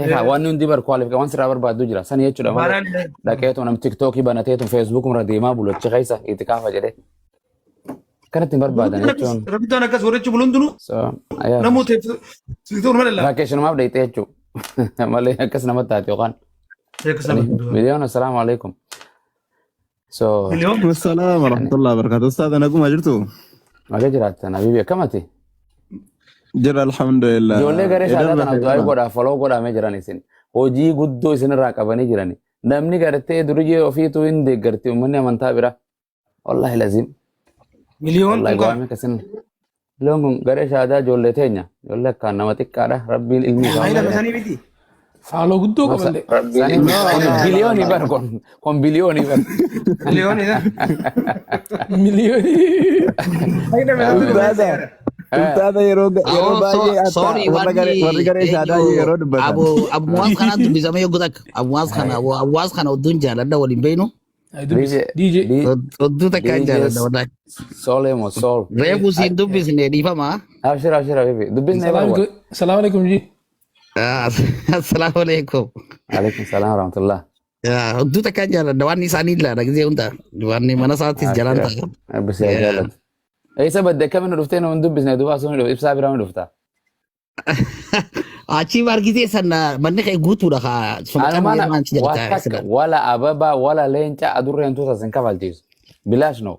Egaa waan hundi bar qualify waan sirraa barbaaddu jira sani jechuudha malee dhaqeetu nam TikTokii banateetu Facebookuma irra deemaa bulu achi keessa itikaafa jedhee. Akkanatti hin barbaadan jechuun. Rabbitaan akkas warrichi bulundunu So, ayaa. namoota tiktoon malee laa. Vacationumaaf dhayxee jechuudha. Malee akkas namatti taate yookaan. Miliyoon, assalaamu alaikum. So, Assalamu warahmatullahi wabarakatuh. Ustaad, naguma jirtu? Naga jiraattan habibi, akkamati? Jira, alhamdulillah. Ijoollee garee Edan saadaa tanaaf lafee du'aa qaba. godhaa, follow godhamee jiran isin. Hojii guddoo isinirraa qabanii jirani. Namni gartee duriyyee ofiituu hin deeggarti uummanni amantaa bira. Wallahi lazim. Miliyoon Wallahi kun go'aame akkasin. Miliyoon kun garee shaadaa ijoollee teenya. Ijoollee akkaan nama xiqqaadha. Rabbiin ilmi isaa Haayila hunda basanii miti. Follow guddoo qaballee. Kun biliyoonii bar, kun biliyoonii bar. Miliyoonii. Miliyoonii. Ustaada, ustaada, yeroo baay'ee akka Sorry, warra garee wanni warri garee shaadaa eenyu yeroo dubbatan. Abu Muwaaz kanaan dubbisamee yogguu takka Abu Muwaaz kana, Abu Muwaaz kana odduun jaaladha, waliin beeynu. DJ DJ. Odduu takkaan DJ jaaladha wallahi. Solemo Sol. Reefu siin dubbisne, dhiifama. Abshir, abshir habibi. Dubbisne bar wal. Salaamu alaikum ji. Assalaamu alaikum. Alaikum salaam warahmatullah. Odduu takkaan jaaladha, waan isaanii ilaala gisee hunda, waan mana isaattis jalaan ta'a. Rabbi si haa jaalatu. Eessa badde, akkamiin nu dhuftee nu hin dubbisne duuba asuma dhufe ibsaa biraa nu dhufta. Achi argitee sana manni kee guutuudha kaa Anumana maan si waa jalta. Takka wala ababa wala leenca adurreen tuuta sin kafalchiisu. Bilaash no.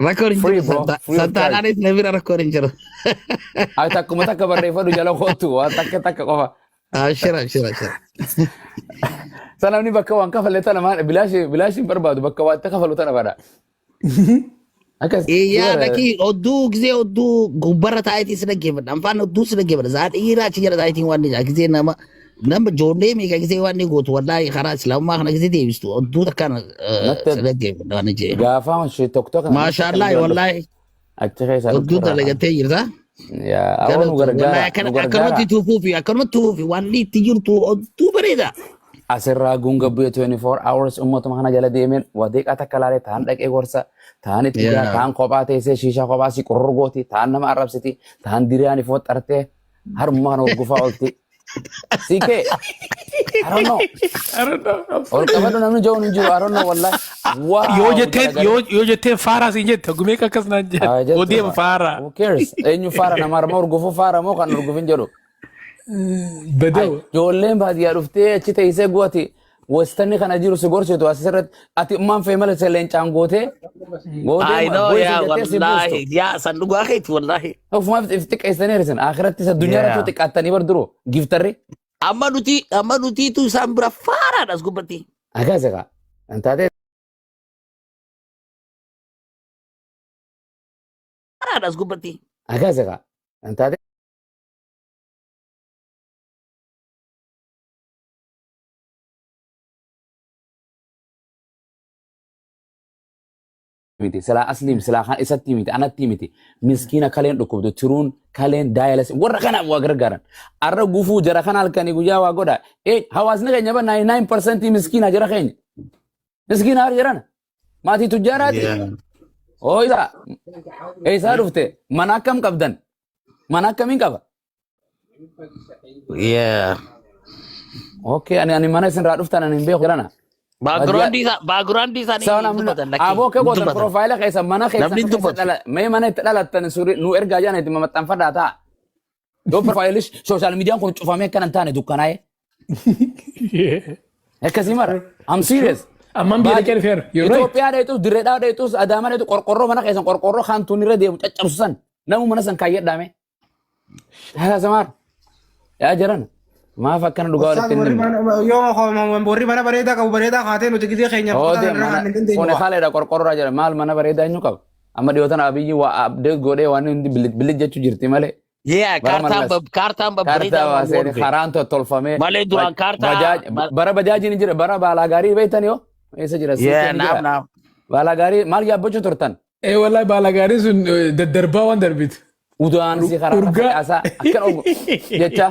Rakkoon hin Free jiru. bro, free of charge. Santaanaanis na bira rakkoon hin jiru. Ay, takkuma takka barreeffadhu jala kootu, waan takka takka qofa. Ashira, ashira, ashira. Sanamni bakka waan kafalle tana maal bilaash bilaash hin barbaadu, bakka waan itti kafalu tana fadha. Akkas. Yaa dhaqii odduu gisee odduu gubbarra taa'eetii si dhaggeeffadha. Anfaan odduu si dhaggeeffadha. Za'a dhiiraa achi jala taa'eetiin waan ni gisee nama ijoollee meeqa gisee waan ni gootu, wallaahi karaa islaamummaa kana gisee deebistu odduu takkaan si dhaggeeffadha waan ni jee. Gaafa shi tokko tokko. Maashaallah, wallaahi. Achi keessa Odduu dalagattee jirta. Yaa awwa, nu gargaara Wallaahi nu gargaara. akkanumatti tuufuufi, akkanumatti tuufuufi, waan inni itti jirtu odduu bareeda. Asirraa gunga bu'ee 24 hours ummatuma kana jala deemeen wadeeqaa takka laalee ta'an dhaqee gorsa ta'an itti jira ta'an kophaa teessee shiishaa kophaa si qurrurgooti, ta'an nama arrabsiti, ta'an diriyaan ifoo xartee harmuma kana hurgufaa oolti. Siikee, I don't know. I don't know. Ol qabadhu namni jiru hin jiru, I don't know wallahi. Wow, Yoo jetteen jara yoo yoo jetteen faaraa siin jette gumee akkas naan Haa jedhe. jettu Odeema faaraa. Who cares? Eenyu faara nama harma urgufu faara moo kan urgufin jedhu. Badoo. Ijoolleen baadiyyaa dhuftee achi teessee guwati westanni kana jiru si gorsitu asirratti ati ummaan fee malee se leencaan gootee gootee I know, gootee yeah, jettee si buustu. wallahi. Yeah, san dhugaa keeti, wallahi. Ofumaaf if xiqqeessanii hir'isan akhiratti isa addunyaa irratti xiqqaattanii bar duroo giftarri. Amma nutiitu isaan bira faaraadha as gubbatti. Akkas egaa. Taatee Faaraadha as gubbatti. Akkas egaa. Taatee miti silaa asliim silaa kan isatti miti anatti miti miskiina kaleen dhukkubdu tiruun kaleen dialysis warra kanaaf waa gargaaran arra gufuu jara kana halkanii guyyaa waa godha. Ee, hawaasni keenya ba 99% miskiina jara keenya miskiina har jiran maatii tujjaaraati. Oo, isa eessaa dhufte? Mana akkam qabdan? Mana akkamiin qaba? Okay, ani mana isin irraa dhuftan ani hin beeku jedhana. Background isaanii Sawa hin namni dubbatan lakkii. aboo kee Hin gootan dubbatan. profile keessa mana keessa Namni hin keessa dubbatu. dhala mee mana itti dhalattan surii nu ergaa jedhan itti maxxanfadhaa ta'a. Yoo profile social mediaan kun cufamee akkana hin taane dukkanaa'e. Akkasii mara. I'm serious. Ammaan biyya dhaqee dhufeera. You're right. Itoophiyaa dheetus, Dirreedhaa dheetus, Adaamaa dheetus, qorqorroo mana keessan qorqorroo hantuun irra deemu caccabsu san namu mana san kaayyadhaame. Yaa samaar. Yaa jiran. Maaf akkana dhugaa walitti hin himne? Yoo warri mana bareedaa qabu bareedaa kaatee nuti gizee keenya Oodee irraa mana hin dandeenyu. kuni kaaleedha qorqorroodha jedha. Maal mana bareedaa eenyu qaba? Amma dhiyootan Abiyyi waa update godhee waan hundi bilij jechuu jirti malee. Yeah, Bara kaartaan Mallas. kaartaan babbareedaa Kaartaa waan baasee dhufe. karaan tottolfamee. Malee duraan kaartaa Bara bajaajiin hin jira. Bara baalaa gaarii beektan yoo eessa jira? Yeah, Siikeen naaf jira. naaf. Baalaa gaarii maal yaabbachuu turtan? Eh, wallahi baala gaarii sun daddarbaa waan darbiti. Udaan si karaa Urgaa. facaasaa akkan ogu jecha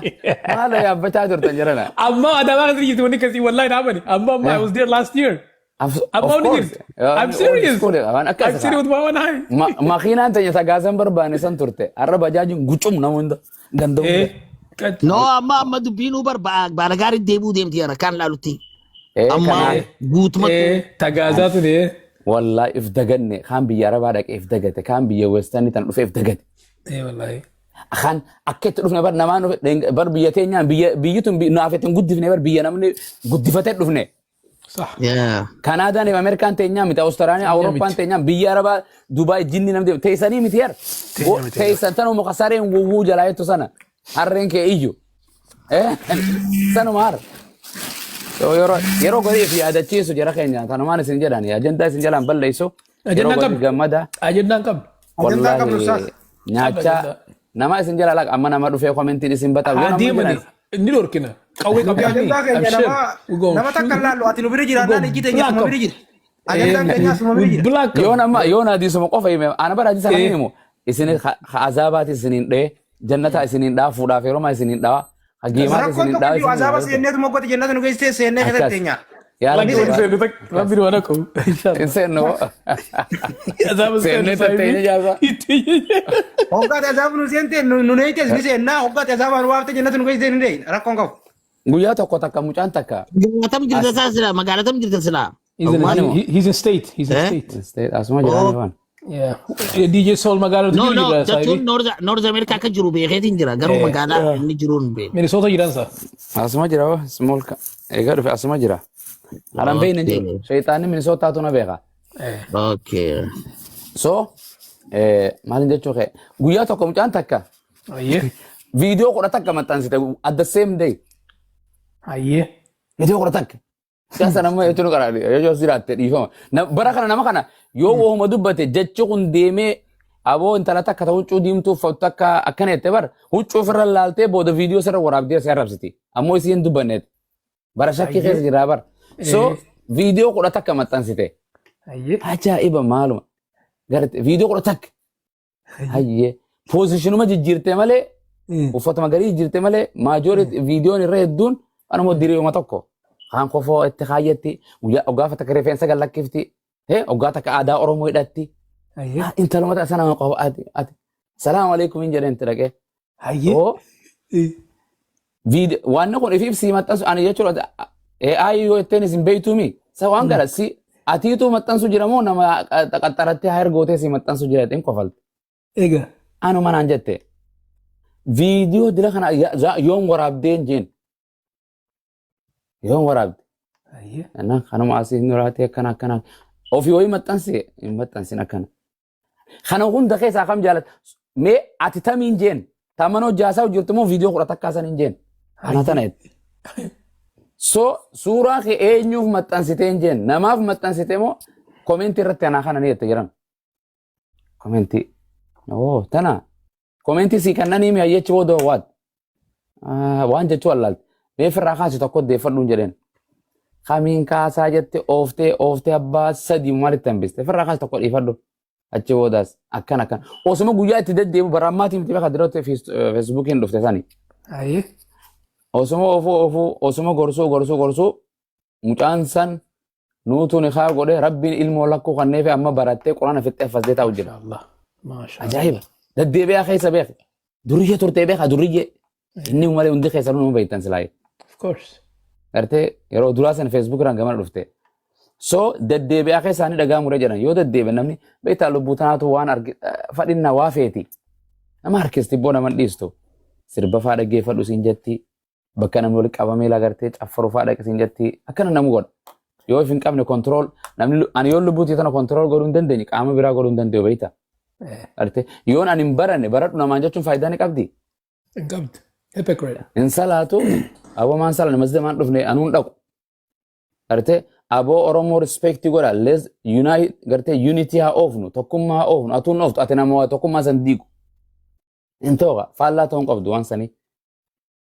maal yaabbachaa turtan jedhana. Amma Adaamaa kan jirtu wanni akkasii wallahi dhaabani. Amma I was there last year. Amma Of wanni course. jirtu. I'm serious. Waan akkas I'm serious with my one eye. Makiinaan teenya sagaasan barbaanne san turte. Har'a bajaajiin gucum nama hunda ganda hunda. No, amma dubbiinuu bar baala gaarii deebuu deemti jara kan laalutti. Amma Kanaaf. guutumatti. Tagaazaa ture. Wallahi if daganne kaan biyya Arabaa dhaqee if dagate, kaan biyya Western tan dhufee if dagate. Wallahi. Kaan akka itti dhufne bar namaan dhufe bar biyya teenyaan biyya biyyi tun naaf ittiin guddifne bar biyya namni guddifatee dhufne. Sah. Kanaadaan fi Ameerikaan teenyaan miti, Awustiraaliyaa, Awurooppaan teenyaan, biyya Arabaa, Dubaay jinni namni teessanii miti yar. Teessan tanuma muka sareen wowwuu jalaa jettu sana harreen kee iyyu. Sanuma har. So yeroo godhee fi yaadachiisu jara keenya tanumaan isin jedhan ajandaa isin jalaan balleessu yeroo Ajandaan godhee qabdu. gammada. Ajandaan qabdu. Ajandaa qabnu ustaas. Wallahi nyaachaa nama isin jala laqa amma nama dhufee commentiin isin bataaf yoo Haa namni deemani. jiran Ni dhorkina. Qawwee Nuti qabdi. ajandaa keenya Abshir. nama takka laallu ati nu bira jiraannaan ijji teenya suma bira jira. Ajandaan keenya suma bira jira. Yoo nama yoo na hadiisuma qofa hime ana bara hadiisa kana himu isin ha azaabaati isiniin dhee jannata isiniin dhaa fuudhaaf yeroo maa isiniin dhawa ha geemaati Rakkoon isiniin tokko dhaa iyyuu azaaba seenneetu moggootti jannata nu geessitee seennee keessatti Akkas. teenya. Yaa Rabbi Rabbi waan akka. Hin seennu. Azaaba Seennee tatteenya jaarsa. Hoggaati azaaba nu seente nu neeytes ni seennaa hoggaati azaaba nu waafte jannata nu geessitee ni deeyna rakkoon qabu. Guyyaa tokko takka mucaan takka. Magaalaa tam jirta isaa silaa? Magaalaa tam jirta silaa? He's in, he's in state. He's in Eh? state. State asuma jiraani waan. Yeah. DJ Soul magaalaa No, jiru no, jira jechuun saahibi. North America akka jiru beekeetiin jira garuu magaalaa inni jiru hin beeku. Minnesota jiransa. Asuma jira hoo small egaa dhufe asuma jira. Haran beeyne hin jiru. Shayxaanni Minnesotaatu na beeka. Okay. So maalin jechuu kee guyyaa tokko mucaan takka Ayyee. viidiyoo 11 maxxansite at the same day. Ayyee. Viidiyoo 11. Siyaasa nama jechuun karaa yoo jiraatte dhiifama. Bara kana nama kana yoo wohuma dubbate jechi kun deemee aboo intala takka ta huccuu diimtuu uffatu takka akkana jette bara huccuu ofirra laaltee booda viidiyoo sirra waraabdee si arrabsiti. Ammoo isii hin dubbanneet. Bara shakkii keessa jira bara. So viidiyoo 11 maxxansite. Ayyee. Ajaa'iba maaluma. Garte viidiyoo 11. Hayyee. Positionuma jijjiirte malee uffatuma garii jijjiirte malee majority viidiyoon irra hedduun anuma diriiruma tokko. Kaan kofoo itti kaayyetti guyyaa gaafa takka rifeensa gad lakkifti. Hoggaa takka aadaa Oromoo hidhatti. Intaluma ta'a sana qofa ati ati. Salaamu alaikum hin jedheen itti dhaqee. Hayyee. Oo waan kun ifiif sii maxxansu ani jechuudha AI yoo jetteen isin beektuumi. Sa waan gara si Atiitu maxxansu jira moo nama qaxxarattee haa ergootee si maxxansu jira jedheen kofalte. Egaa. Anuma naan jette. Viidiyoo dila kana yoom waraabdeen jeen. Yoom waraabde. Kanaaf kanuma asii nuraatee akkana akkana. Ofii wayii maxxansi hin maxxansin akkana. Kana hunda keessaa kam jaalata? Mee ati tamiin jeen? Tamanoo jaasaa jirtu moo viidiyoo 10 takkaa san hin jeen? Ana tana jette. So suuraa kee eenyuuf maxxansitee hin jeen? Namaaf maxxansitee moo comment irratti anaa kana ni jette jiran? Comment. Oo tana. Comment sii kannanii mi hayyachi booda waat? Waan jechuu allaalte. Mee firraa kaasi tokko deeffadhuun jedheen. Kamiin kaasaa jette ooftee ooftee abbaa sadii maalitti hambiste? Firraa kaasi tokko dhiifadhu. Achi boodaas akkana akkana. Osuma guyyaa itti deddeebi'u bara ammaatii miti beekaa dirratti Facebookiin dhufte sani. Osuma oofuu oofuu osuma gorsuu gorsuu gorsuu mucaan san nuutu ni kaa godhe rabbiin ilmoo lakkuu kanneefi amma barattee quraana fixxee fasdee taa'u jira. Ajaa'iba. Deddeebi'aa keessa beek. Duriyyee turtee beekaa duriyyee. Inni malee hundi keessanuu nama beektan silaayee. Of course. Gartee yeroo duraa sana Facebook irraan gamana dhufte. So deddeebi'aa keessaanii dhagaa muree jedhan yoo deddeebi'e namni beektaa lubbuu tanaatu waan argi fadhinna waa feeti. Nama harkisti boo nama hin dhiistu. Sirba faa dhaggeeffadhu siin jetti. Bakka namni walitti qabamee lagartee caffaru faa dhaqi siin jetti. Akkana nama godha. Yoo if hin qabne control namni ani yoo lubbuu tiyya tana control godhuu hin dandeenye qaama biraa godhuu hin danda'u beektaa. Gartee yoon ani hin baranne baradhu namaan jechuun faayidaa ni qabdi. Hin qabdu. Hypocrite. Hin salaatu aboo maan salan masjida maan dhufne anuun dhaqu. Gartee aboo Oromoo respect godha let's unite gartee unity haa oofnu tokkummaa haa oofnu atuun ooftu ati nama waa tokkummaa san diigu. Hin ta'u faallaa ta'uu hin qabdu waan sanii.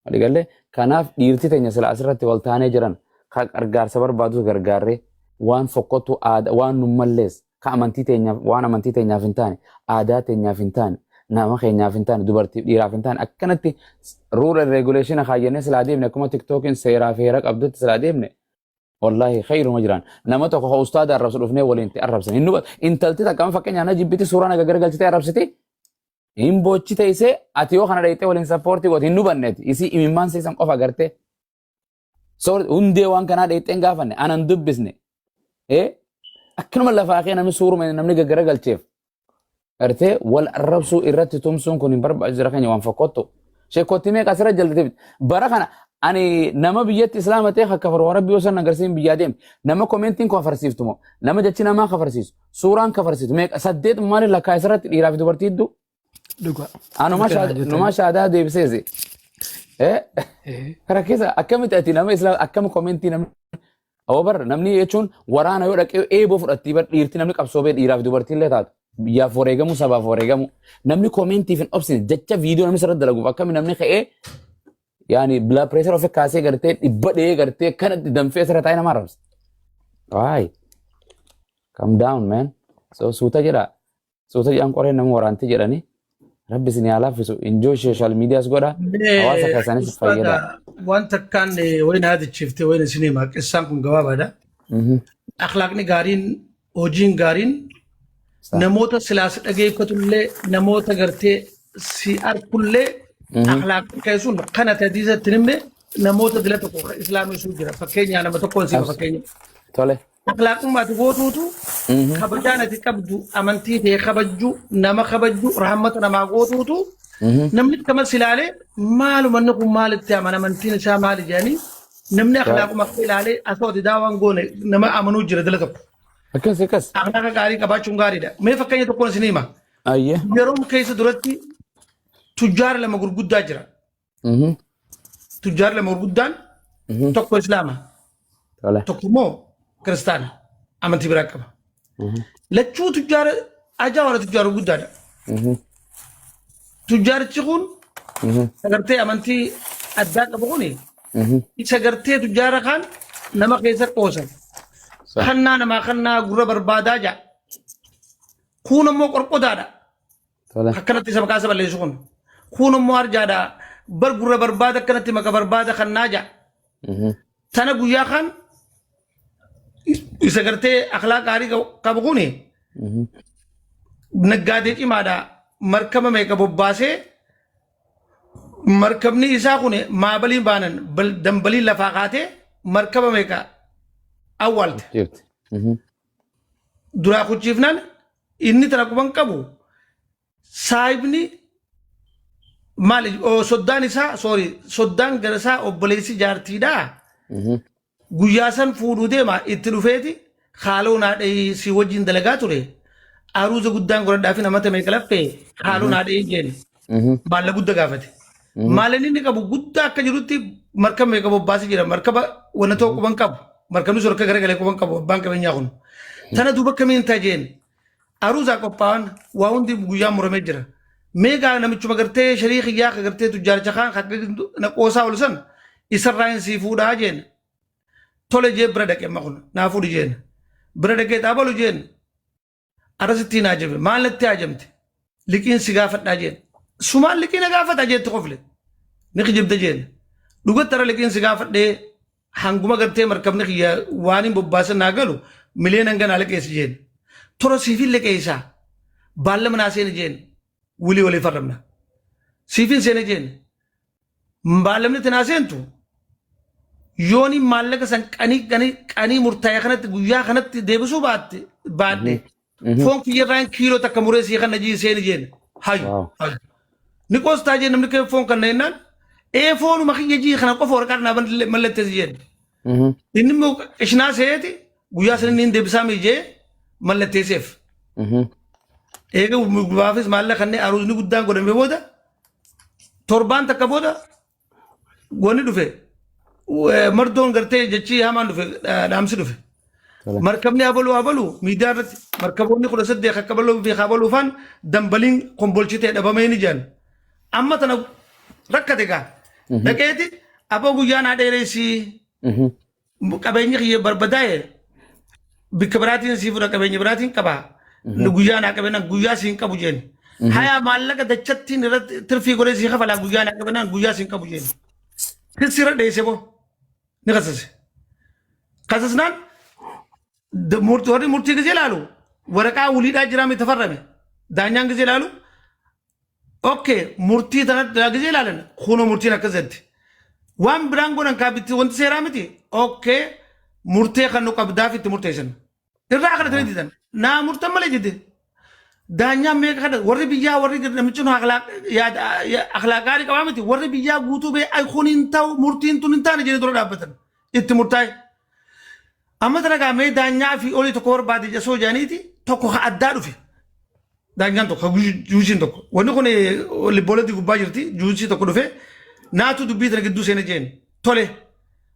Waliigallee kanaaf dhiirti teenya sila asirratti wal taanee jiran ka gargaarsa barbaadus gargaarree waan fokkottu aadaa waan nun mallees ka amantii teenyaaf waan amantii teenyaaf hin taane aadaa teenyaaf hin taane nama keenyaaf hin taane dubartiif dhiiraaf hin taane akkanatti rule and regulation kaayyannee silaa deemne akkuma TikTokiin seeraa fi heera qabdutti silaa deemne wallahi khayruma jiraan. Nama tokko ka ustaada arrabsu dhufnee waliin itti arrabsan hin hubatu. Intalti takka amma fakkeenyaaf na jibbiti suuraa naga garagalchitee arrabsiti hin boochi teessee ati yoo kana dhayxee waliin support goote hin hubanneeti isii imimmaan seesan qofa agartee. So hundee waan kanaa dhayxee hin gaafanne anan dubbisne. Akkanuma lafaa kee namni suuruma namni gaggaragalcheef. Gartee wal arrabsuu irratti tumsuun kun hin barbaachisu jira keenya waan fokkottu. Sheekootti meeqa asirra jallatee bara kana ani nama biyyatti islaama ta'e akka kafaru rabbi osoo hin agarsiin biyyaa deeme nama commentiin kafarsiiftu moo nama jechi namaa kafarsiisu suuraan kafarsiisu meeqa saddeet maali lakkaa isarratti dhiiraa fi dubartii hedduu. Dhugaa. Anuma numa shaadaa deebiseesi. Kana keessa akkamitti ati nama islaama akkami comment namni Awwa bar namni jechuun waraana yoo dhaqee eeboo fudhattii bar dhiirti namni qabsoo bee dhiiraaf dubartii illee taatu. Biyyaaf wareegamu sabaaf wareegamu. Namni commentiif hin obsine jecha viidiyoo namni sirra dalaguuf akkami namni ka'ee yaani blood pressure ofi kaasee gartee dhibba dhee gartee kanatti danfee sirra taa'ee nama arrabsa. Why? Calm down, man. So suuta jedha. Suuta jedhan qoreen nama waraanti jedhani. Rabbi isin haa laaffisu. Enjoy social medias godha. Hawaasa keessanis fayyada. Waan takkaan wayina yaadachiifte wayina isin hima. Qissaan kun gabaabaadha. Akhlaaqni gaariin hojiin gaariin namoota silaa si dhageeffatullee namoota gartee si arkullee akhlaaqni kee sun kana tadiisatti himne namoota dila tokko islaamessuu jira. Fakkeenyaa nama tokkoon siima fakkeenya. Tole. Akhlaaqummaa ati gootuutu kabajaan ati qabdu amantii tee kabajju nama kabajju rahmata namaa gootuutu namni akkama si ilaalee maaluma inni kun maalitti amana amantiin isaa maali jedhanii namni akhlaaquma akka ilaalee asoo ati daawaan goone nama amanuu jira dila tokko. Akkas akkas. Akhlaaqa gaarii qabaachuun gaariidha. Mee fakkeenya tokkoon isin hima. Ayyee. Yeroo keessa duratti tujjaara lama gurguddaa jira. Tujjaarri lama gurguddaan tokko islaama tokko immoo kiristaana amantii biraa qaba. Lachuu tujjaara ajaa'ibaa tujjaara gurguddaadha. Tujjaarichi kun sagartee amantii addaa qabu kun isa gartee tujjaara kaan nama keessa qoosan. Kannaa namaa kannaa gurra barbaadaa ja'a. Kuun ammoo qorqodaadha. Akkanatti isa maqaa isa balleessu kun. Kuun immoo arjaadha. Bar gurra barbaada akkanatti maqa barbaada kannaa ja'a. Tana guyyaa kaan isa gartee akhlaa gaarii qabu kuni naggaadee cimaadha. Markaba meeqa bobbaasee markabni isaa kun maabaliin baanan dambaliin lafaa kaatee markaba meeqa awwaalte. Jirti. Duraa kuchiifnaan inni tana quban qabu saahibni maali soddaan isaa, sorry, soddaan gara isaa obboleessi jaartiidhaa guyyaa san fuudhuu deema itti dhufeeti haaloo naa dhahii si wajjin dalagaa ture aruuza guddaan godhadhaa fi namata meeqa laffee haaloo naa dhahii jeen maallaqa guddaa gaafate. Maallaqni inni qabu guddaa akka jirutti markaba meeqa bobbaasee jira, markaba wanna ta'u quban qabu, markabni sun akka garagalee quban qabu abbaan qabeenyaa kun. Tana duuba akkamiin ta'a jeen aruuzaa qophaa'an waa hundi guyyaa muramee jira. Meegaa namichuma gartee sharii kiyyaa ka gartee tujjaaricha kaan ka na qoosaa ol san isarraa hin sii fuudhaa jeen. Tole jee bira dhaqe, amma kun naa fuudhi jeen. Bira dhaqee xaabalu jeen. Arasitti hin haajame, maal natti haajamte, liqiin si gaafadhaa jeen. Sumaan liqii na gaafata jeetti qofle. Ni kijibda jeen. Dhugatti ara liqiin si gaafadhee hanguma gartee markabni kiyya waan hin bobbaasan naa galu miliyoona hanga naa liqeessi jeen. Tora siifin liqeessaa. Baallama naa seeni jeen. Wulii walii farramna. Siifin seene jeen. Baallamni itti naa seentu yooni maallaqa san qanii qanii qanii murtaa'e kanatti guyyaa kanatti deebisuu baatte baadhe foon kiyya irraan kiiloo takka muree sii kana jii seeni jeen. Hayu hayu ni qoostaa jeen, namni kee foon kana jennaan ee foonuma kiyya jii kana qofa waraqaa naa mallatteessi jeen. Inni immoo qishnaa seeti guyyaa san inni hin deebisaa miijee mallatteesseef. Eega gubaafis maallaqa kanneen aruuzni guddaan godhamee booda torbaan takka booda wanni dhufe, mardoon gartee jechi hamaan dhufe, dhaamsi dhufe. Markabni abaluu abaluu miidiyaa irratti markaboonni 18 akka abaluu fi abaluu faan dambaliin kombolchitee dhabamee ni jedhan. Amma tana rakkate gaa. Dhaqeeti aboo guyyaa naa dheereessii qabeenyi kiyya barbadaa'e bikka biraatiin sii fudha, qabeenya biraatiin qaba. Guyyaa naa qabeenaan guyyaa siin qabu jeen. Hayaa maallaqa dachattiin irratti tirfii godhee sii kafalaa, guyyaa naa qabeenaan guyyaa siin qabu jeen. Kissi irra dheesse boo ni kasase. Kasasnaan warri murtii gisee ilaalu waraqaa wuliidhaa jiraa miti tafarrame. Daanyaan gisee ilaalu okay murtii tanatti gisee ilaalan kunoo murtiin akkas jetti. Waan biraan godhan kaabitti wanti seeraa miti, okay murtee kan nu qabdaaf itti murteessan. Irraa kadhatanii didan. Naa murtan malee jette. Daanyaan meeqa kadhate warri biyyaa, warri namichi nu akhlaaq gaarii qabaa miti, warri biyyaa guutuu bee ay kun hin ta'u, murtiin tun hin taane jedhee dura dhaabbatan. Itti murtaa'e. Amma tana gaa mee daanyaa fi olii tokko barbaade jasoo jedhaniiti tokko ka addaa dhufe. Daangaan tokko juusiin tokko. Wanni kun libbooletti gubbaa jirti, juusii tokko dhufe naatu dubbii tana gidduu seene jeen. Tole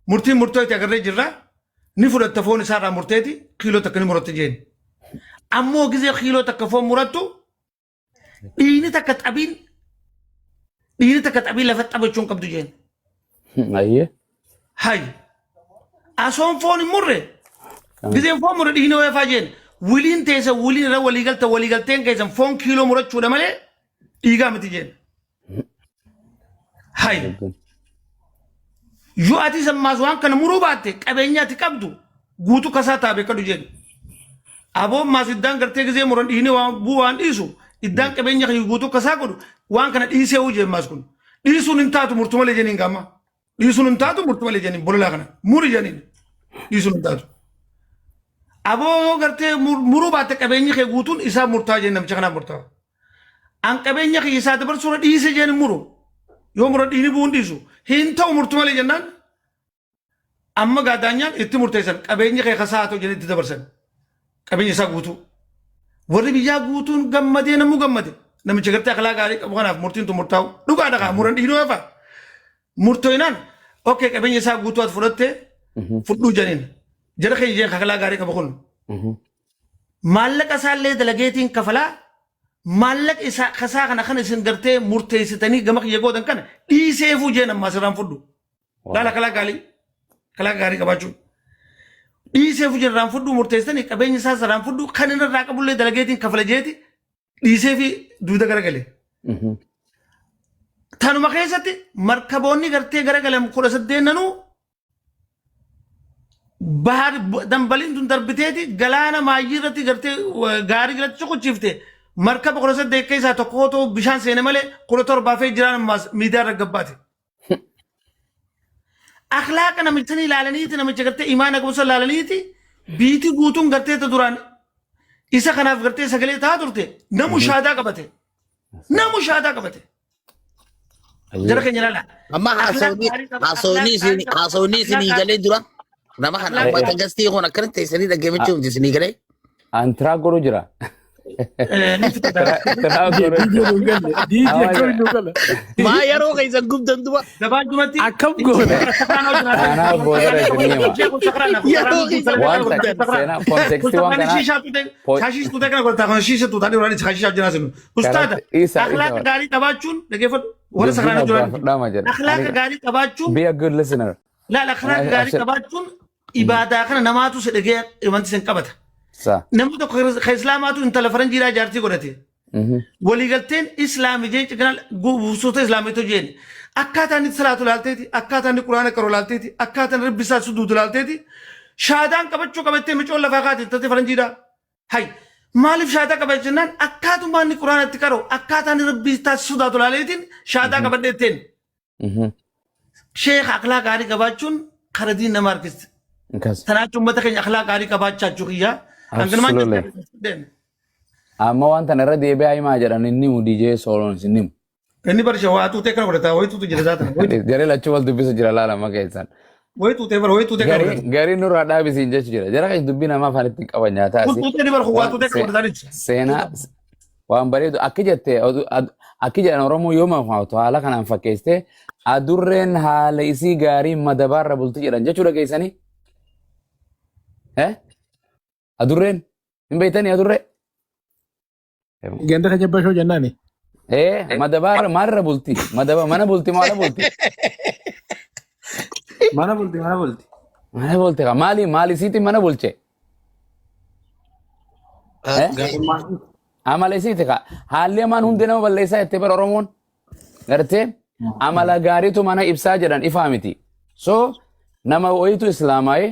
murtiin murtoo itti agarree jirra, ni fudhatta foon isaarraa murteeti kiiloo takka ni muratte jeen. Ammoo gizee kiiloo takka foon murattu dhiigni takka xabiin dhiigni takka xabiin lafa xabachuu hin qabdu jeen. Ayyee. Hay. Asoon foon hin murre. Gizeen foon murre dhiigni wayafaa jeen. Wiliin teessa wiliin irra walii galta, walii galteen keessan foon kiiloo murachuudha malee dhiigaa miti jeen. Hay. Yoo ati sammaas waan kana muruu baatte qabeenya ati qabdu guutuu kasaa taa beekadhu jeen. Aboon maas iddaan gartee gizee muran dhiigni waan buu waan dhiisu iddaan qabeenya kiyya guutuu kasaa godhu waan kana dhiisee hoo jeen maas kun. Dhiisuun hin taatu murtu malee jeniin gaama. Dhiisuun hin taatu murtu malee jeniin bololaa kana muri jeniin dhiisuun hin taatu. Aboo yoo gartee muruu baatte qabeenyi kee guutuun isaa murtaa jeen, namicha kanaaf murtaa. An qabeenya kiyya isaa dabarsuura dhiise jeen hin muru. Yoo mura dhiini bu'uun dhiisu. Hin ta'u murtu malee jennaan amma gaadaanyaan itti murteessan, qabeenya kee kasaa haa ta'u jedhanii itti dabarsan. Qabeenya isaa guutuu. Warri biyyaa guutuun gammadee namuu gammade. Namicha gartee akhlaa gaarii qabu kanaaf murtiin tun murtaa'u. Dhugaadha kaa muran dhiinuu hafa. Murtooynaan okay qabeenya isaa guutuu ati fudhattee fudhuu jedhaniin. Jara keenya jeen akhlaa gaarii qabu kun. Maallaqa isaallee dalageetiin kafalaa, maallaqa isaa kasaa kana kan isin gartee murteessitanii gama kiyya gootan kana dhiiseefuu jeen ammaa sirraan fudhu. Laala kalaa gaarii kalaa gaarii qabaachuun. Dhiiseefuu jeen irraan fudhu, murteessitanii qabeenya isaa sirraan fudhu, kan inni irraa qabullee dalageetiin kafala jeeti dhiisee fi duuda garagale. Tanuma keessatti markaboonni gartee garagalan 18nuu bahar dambaliin tun darbiteeti galaana maayyii irratti gartee gaarii jalatti cuquchiifte, markaba 18 keessaa tokko otoo bishaan seene malee 17 hafee jiraan ammaas miidiyaa irra gabbaate. Akhlaaqa namicha sanii ilaalaniiti, namicha gartee imaana qabu san ilaalaniiti biitii guutuun gartee ta duraan Isa kanaaf gartee sagalee ta'aa turte namu shaadaa qabate. Namu shaadaa qabate. Jara keenya ilaala. Amma haasawni haasawni isin haasawni isinii galee dura nama kana ummata gastii kun akkanatti teessanii dhaggeeffachuu miti isinii galee. Antiraa godhu jira. Tiraa godhu jira. Maa yeroo keessan gubdan duba. Gabaajumatti. Akkam goona. Kanaaf booda isin hima. Yeroo keessan Waan takka seenaa kontekstii waan kanaa. Shaashii tuutee kana godhataa kan shiisha tuutaa dhiiraan shaashii hojjaa sinu. Ustaada Isa akhlaaqa gaarii qabaachuun dhaggeeffadhu warra sakraan Dubbiin hojjaa abbaa fudhama jedha. Akhlaaqa gaarii qabaachuun Be a good listener. Laal, akhlaaqa gaarii qabaachuun ibaadaa kana namaatu si dhagee wanti sin qabata. Sa. Namni tokko ka islaamaatu intala faranjiidhaa jaartii godhate. Waliigalteen islaami jee cinaa buusoota islaamiitu jeen. Akkaataa inni salaatu laalteeti, akkaataa inni quraana qaru laalteeti, akkaataa inni rabbi isaa suduutu laalteeti. Shaadaan qabachuu qabattee micoon lafaa kaate intalti faranjiidhaa. Hay, maaliif shaadaa qabate jennaan, akkaatuma inni quraana itti qaru, akkaataa inni rabbi isaa sodaatu laaleetiin shaadaa qabadhe jetteen. Sheekh, akhlaa gaarii qabaachuun kara diin nama harkisti. Akkas. Kanaaf uummata keenya akhlaa gaarii qabaachaa jechuu kiyyaa. Hanganumaan Absolutely. Amma waan tana irra deebi'aa himaa jedhan inni himu DJ Sooloon isin himu. Inni barsha waa tuutee kana godhataa wayii tuutu jira zaatan. Jaree lachuu wal dubbisa jira laala amma keessan. Wayii tuutee bara wayii tuutee kana Garii godhata. garii nurraa dhaabisiin jechu jira. Jara kan dubbii namaa afaan ittiin qaban nyaataa Kun asi. tuutee ni bara waa tuutee kana godhataa jecha. Seenaa waan bareedu akki jette akki jedhan Oromoo yoo mammaaktu haala kanaan fakkeessite adurreen haala isii gaarii madabaarra bulti jedhan jechuudha keessanii. Eh? Adurreen hin beektanii adurree? Ganda kan jabbashoo jennaani. Eh, madabaarra maalirra bulti? Madaba mana bulti moo ala bulti? Mana bulti, mana bulti. Mana bulti ka maali maali isiitiin mana bulche? Eh? Amala isiiti ka haalli hamaan hundi nama balleessaa jettee bara Oromoon gartee amala gaariitu mana ibsaa jedhan ifaa miti. So nama wayitu islaamaa'ee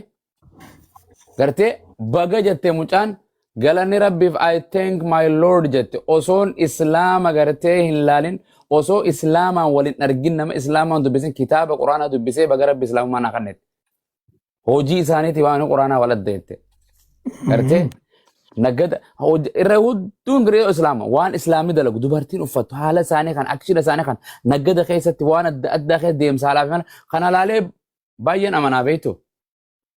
gartee baga jette mucaan, galanni rabbiif, "I thank my Lord" jette. Osoon islaama gartee hin laalin, osoo islaamaan walin argin, nama islaamaan dubbisin, kitaaba quraanaa dubbisee, baga rabbi islaamummaa naa kennete. Hojii isaaniiti waan quraanaa wal adda jette. Gartee nagada irra hedduun garee islaama waan islaamni dalagu, dubartiin uffattu, haala isaanii kan akshina isaanii kan nagada keessatti waan adda addaa keessa deemsa haalaa fi mana kana laalee baay'een amanaa beektu.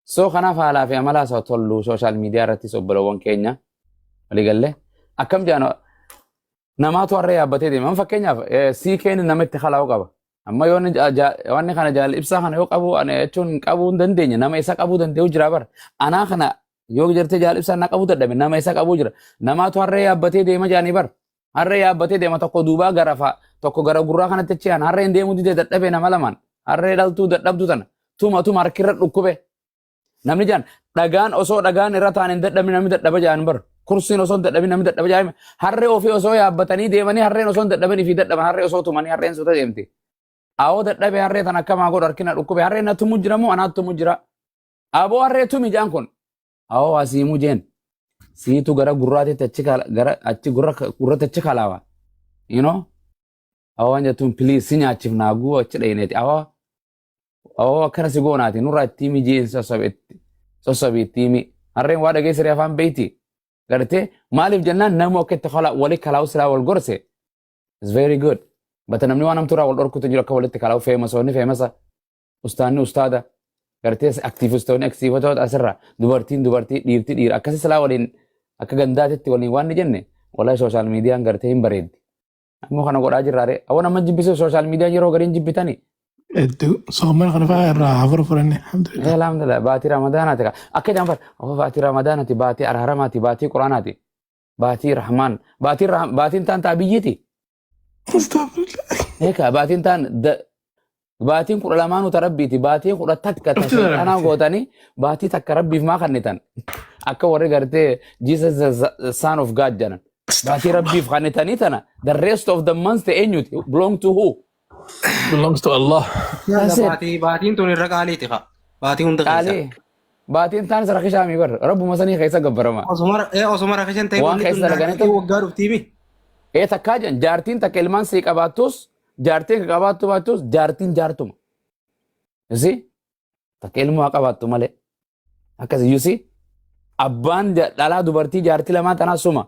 So kanaaf haalaa fi amalaa isaa tollu social media irrattis obbolowwan keenya waliigallee akkam jedhan namaatu harree yaabbatee deema. Amma fakkeenyaaf siikeen nama itti kalaa'u qaba. Amma yoo inni wanni kana jaal ibsaa kana yoo qabu ani jechuun hin qabuu hin dandeenye, nama isa qabuu danda'u jira bara. Anaa kana yoo jirtee jaal ibsaa na qabuu dadhabe, nama isa qabuu jira. Namaatu harree yaabbatee deema jaanii bara. Harree yaabbatee deema, tokko duubaa gara fa'a, tokko gara gurraa kanatti achi aan harreen deemuu didee dadhabe, nama lamaan harree dhaltuu dadhabdu tana tuma tuma harkirra dhukkube. Namni jaan dhagaan osoo dhagaan irra ta'an hin dadhabne namni dadhaba jaan bar. Kursiin osoo hin dadhabin namni dadhaba jaan. Harree ofii osoo yaabbatanii deemanii harreen osoo hin dadhabin ifii dadhaban, harree osoo tumanii harreen suuta deemti. Awoo dadhabe, harree tan akkamaa godhu, harkina dhukkube, harreen na tumu jira moo anaatu tumu jira? Aboo harree tumi jaan kun. Awoo asiimuu jeen. Siitu gara gurraatitti achi gara achi gurra gurratti achi kalaawa. You know? Awoo waan jettuun, please si nyaachifnaa guu achi dhayineeti. Awoo awoo akkana si goonaati nurraa itti himi jeen, sossobe itti himi. Harreen waa dhageessire afaan beeyti. Gartee maaliif jennaan namu akka itti wali kalaa'u silaa wal gorse. It's very good. Bata namni waan hamtuurraa wal dhorkutu jiru akka walitti kalaa'u feemasoonni feemasa. Ustaanni ustaada. Gartee aktiivistoonni aktiivitoota asirra, dubartiin dubartii, dhiirti dhiira akkasi silaa waliin akka gandaatitti waliin waan ni jenne, wallahi social mediaan gartee hin bareeddi. Ammoo kana godhaa jirraare. Awwan amma jibbisuuf social mediaan yeroo gariin jibbitani. Hedduu soomana kana fa'aa irraa hafura furanne, alhamdulillah. Alhamdulillah, baatii ramadaanaati. Akka jedhan bar baatii ramadaanaati, baatii araaramaati, baatii quraanaati, baatii rahmaan, baatiin baatiin taan taa biyyiiti. Eekaa baatiin taan baatiin 12nuu ta rabbiiti, baatii 11 ta seexanaa gootanii baatii takka rabbiif maa kennitan? Akka warri gartee Jesus the son of God jedhan baatii rabbiif kennitanii tana the rest of the months eenyuti, belong to who? Belongs to Allah. That's it. Baatii baatiin tun irra qaaliiti kaa. Baatii hunda keessa. Qaalii baatiin taan rakishaamii bar rabbuma sanii keessa gabbarama. Osoma rakishan ta'e Waan wanni keessa tun dalaganii daakii waggaa dhuftiimi. Ee, takkaa jedhan jaartiin takka ilmaan sii qabaattus, jaartiin ka qabaattu baattus, jaartiin jaartuma. You see? Takka ilmoo haa qabaattu malee. Akkasi, you see? Abbaan dhalaa dubartii jaartii lamaan tanaa suma.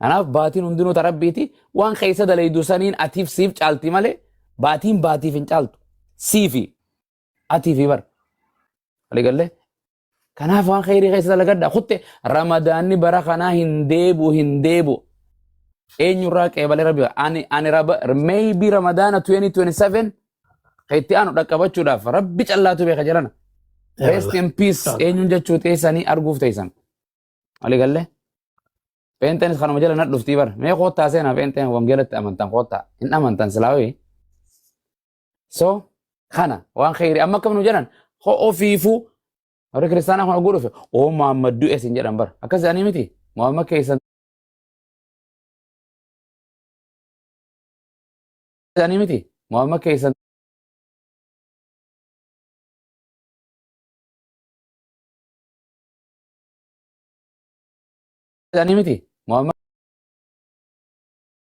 Kanaaf baatiin hundinuu ta Rabbiiti. Waan keessa dalaydu saniin atiif siif caalti malee baatiin baatiif hin caaltu. Siifi atiifi bar. Waliigallee? Kanaaf waan kheyrii keessa dalagadha. Kutte Ramadaanni bara kanaa hin deebu hin deebu. Eenyurraa qeebalee Rabbi ani raba maybe Ramadaana 2027 kan itti aanu dhaqqabachuudhaaf Rabbi callaatu beeka jedhana. Rest in peace eenyuun jechuu teessanii arguuf teessan. Waliigallee? Pheenxeenis kanuma jala na dhuftii bara. Mee koottaa seenaa pheenxeen wangeelatti amantan koottaa. Hin amantan silaawee. So kana waan kheyri amma akkam nu jedhan ho ofiifuu warri kiristaanaa kun oguu dhufe oo Muhammad du'e sin jedhan bara. Akkas jedhanii miti. Muhammad keessan jedhanii miti. Muhammad keessan jedhanii miti. Muhammad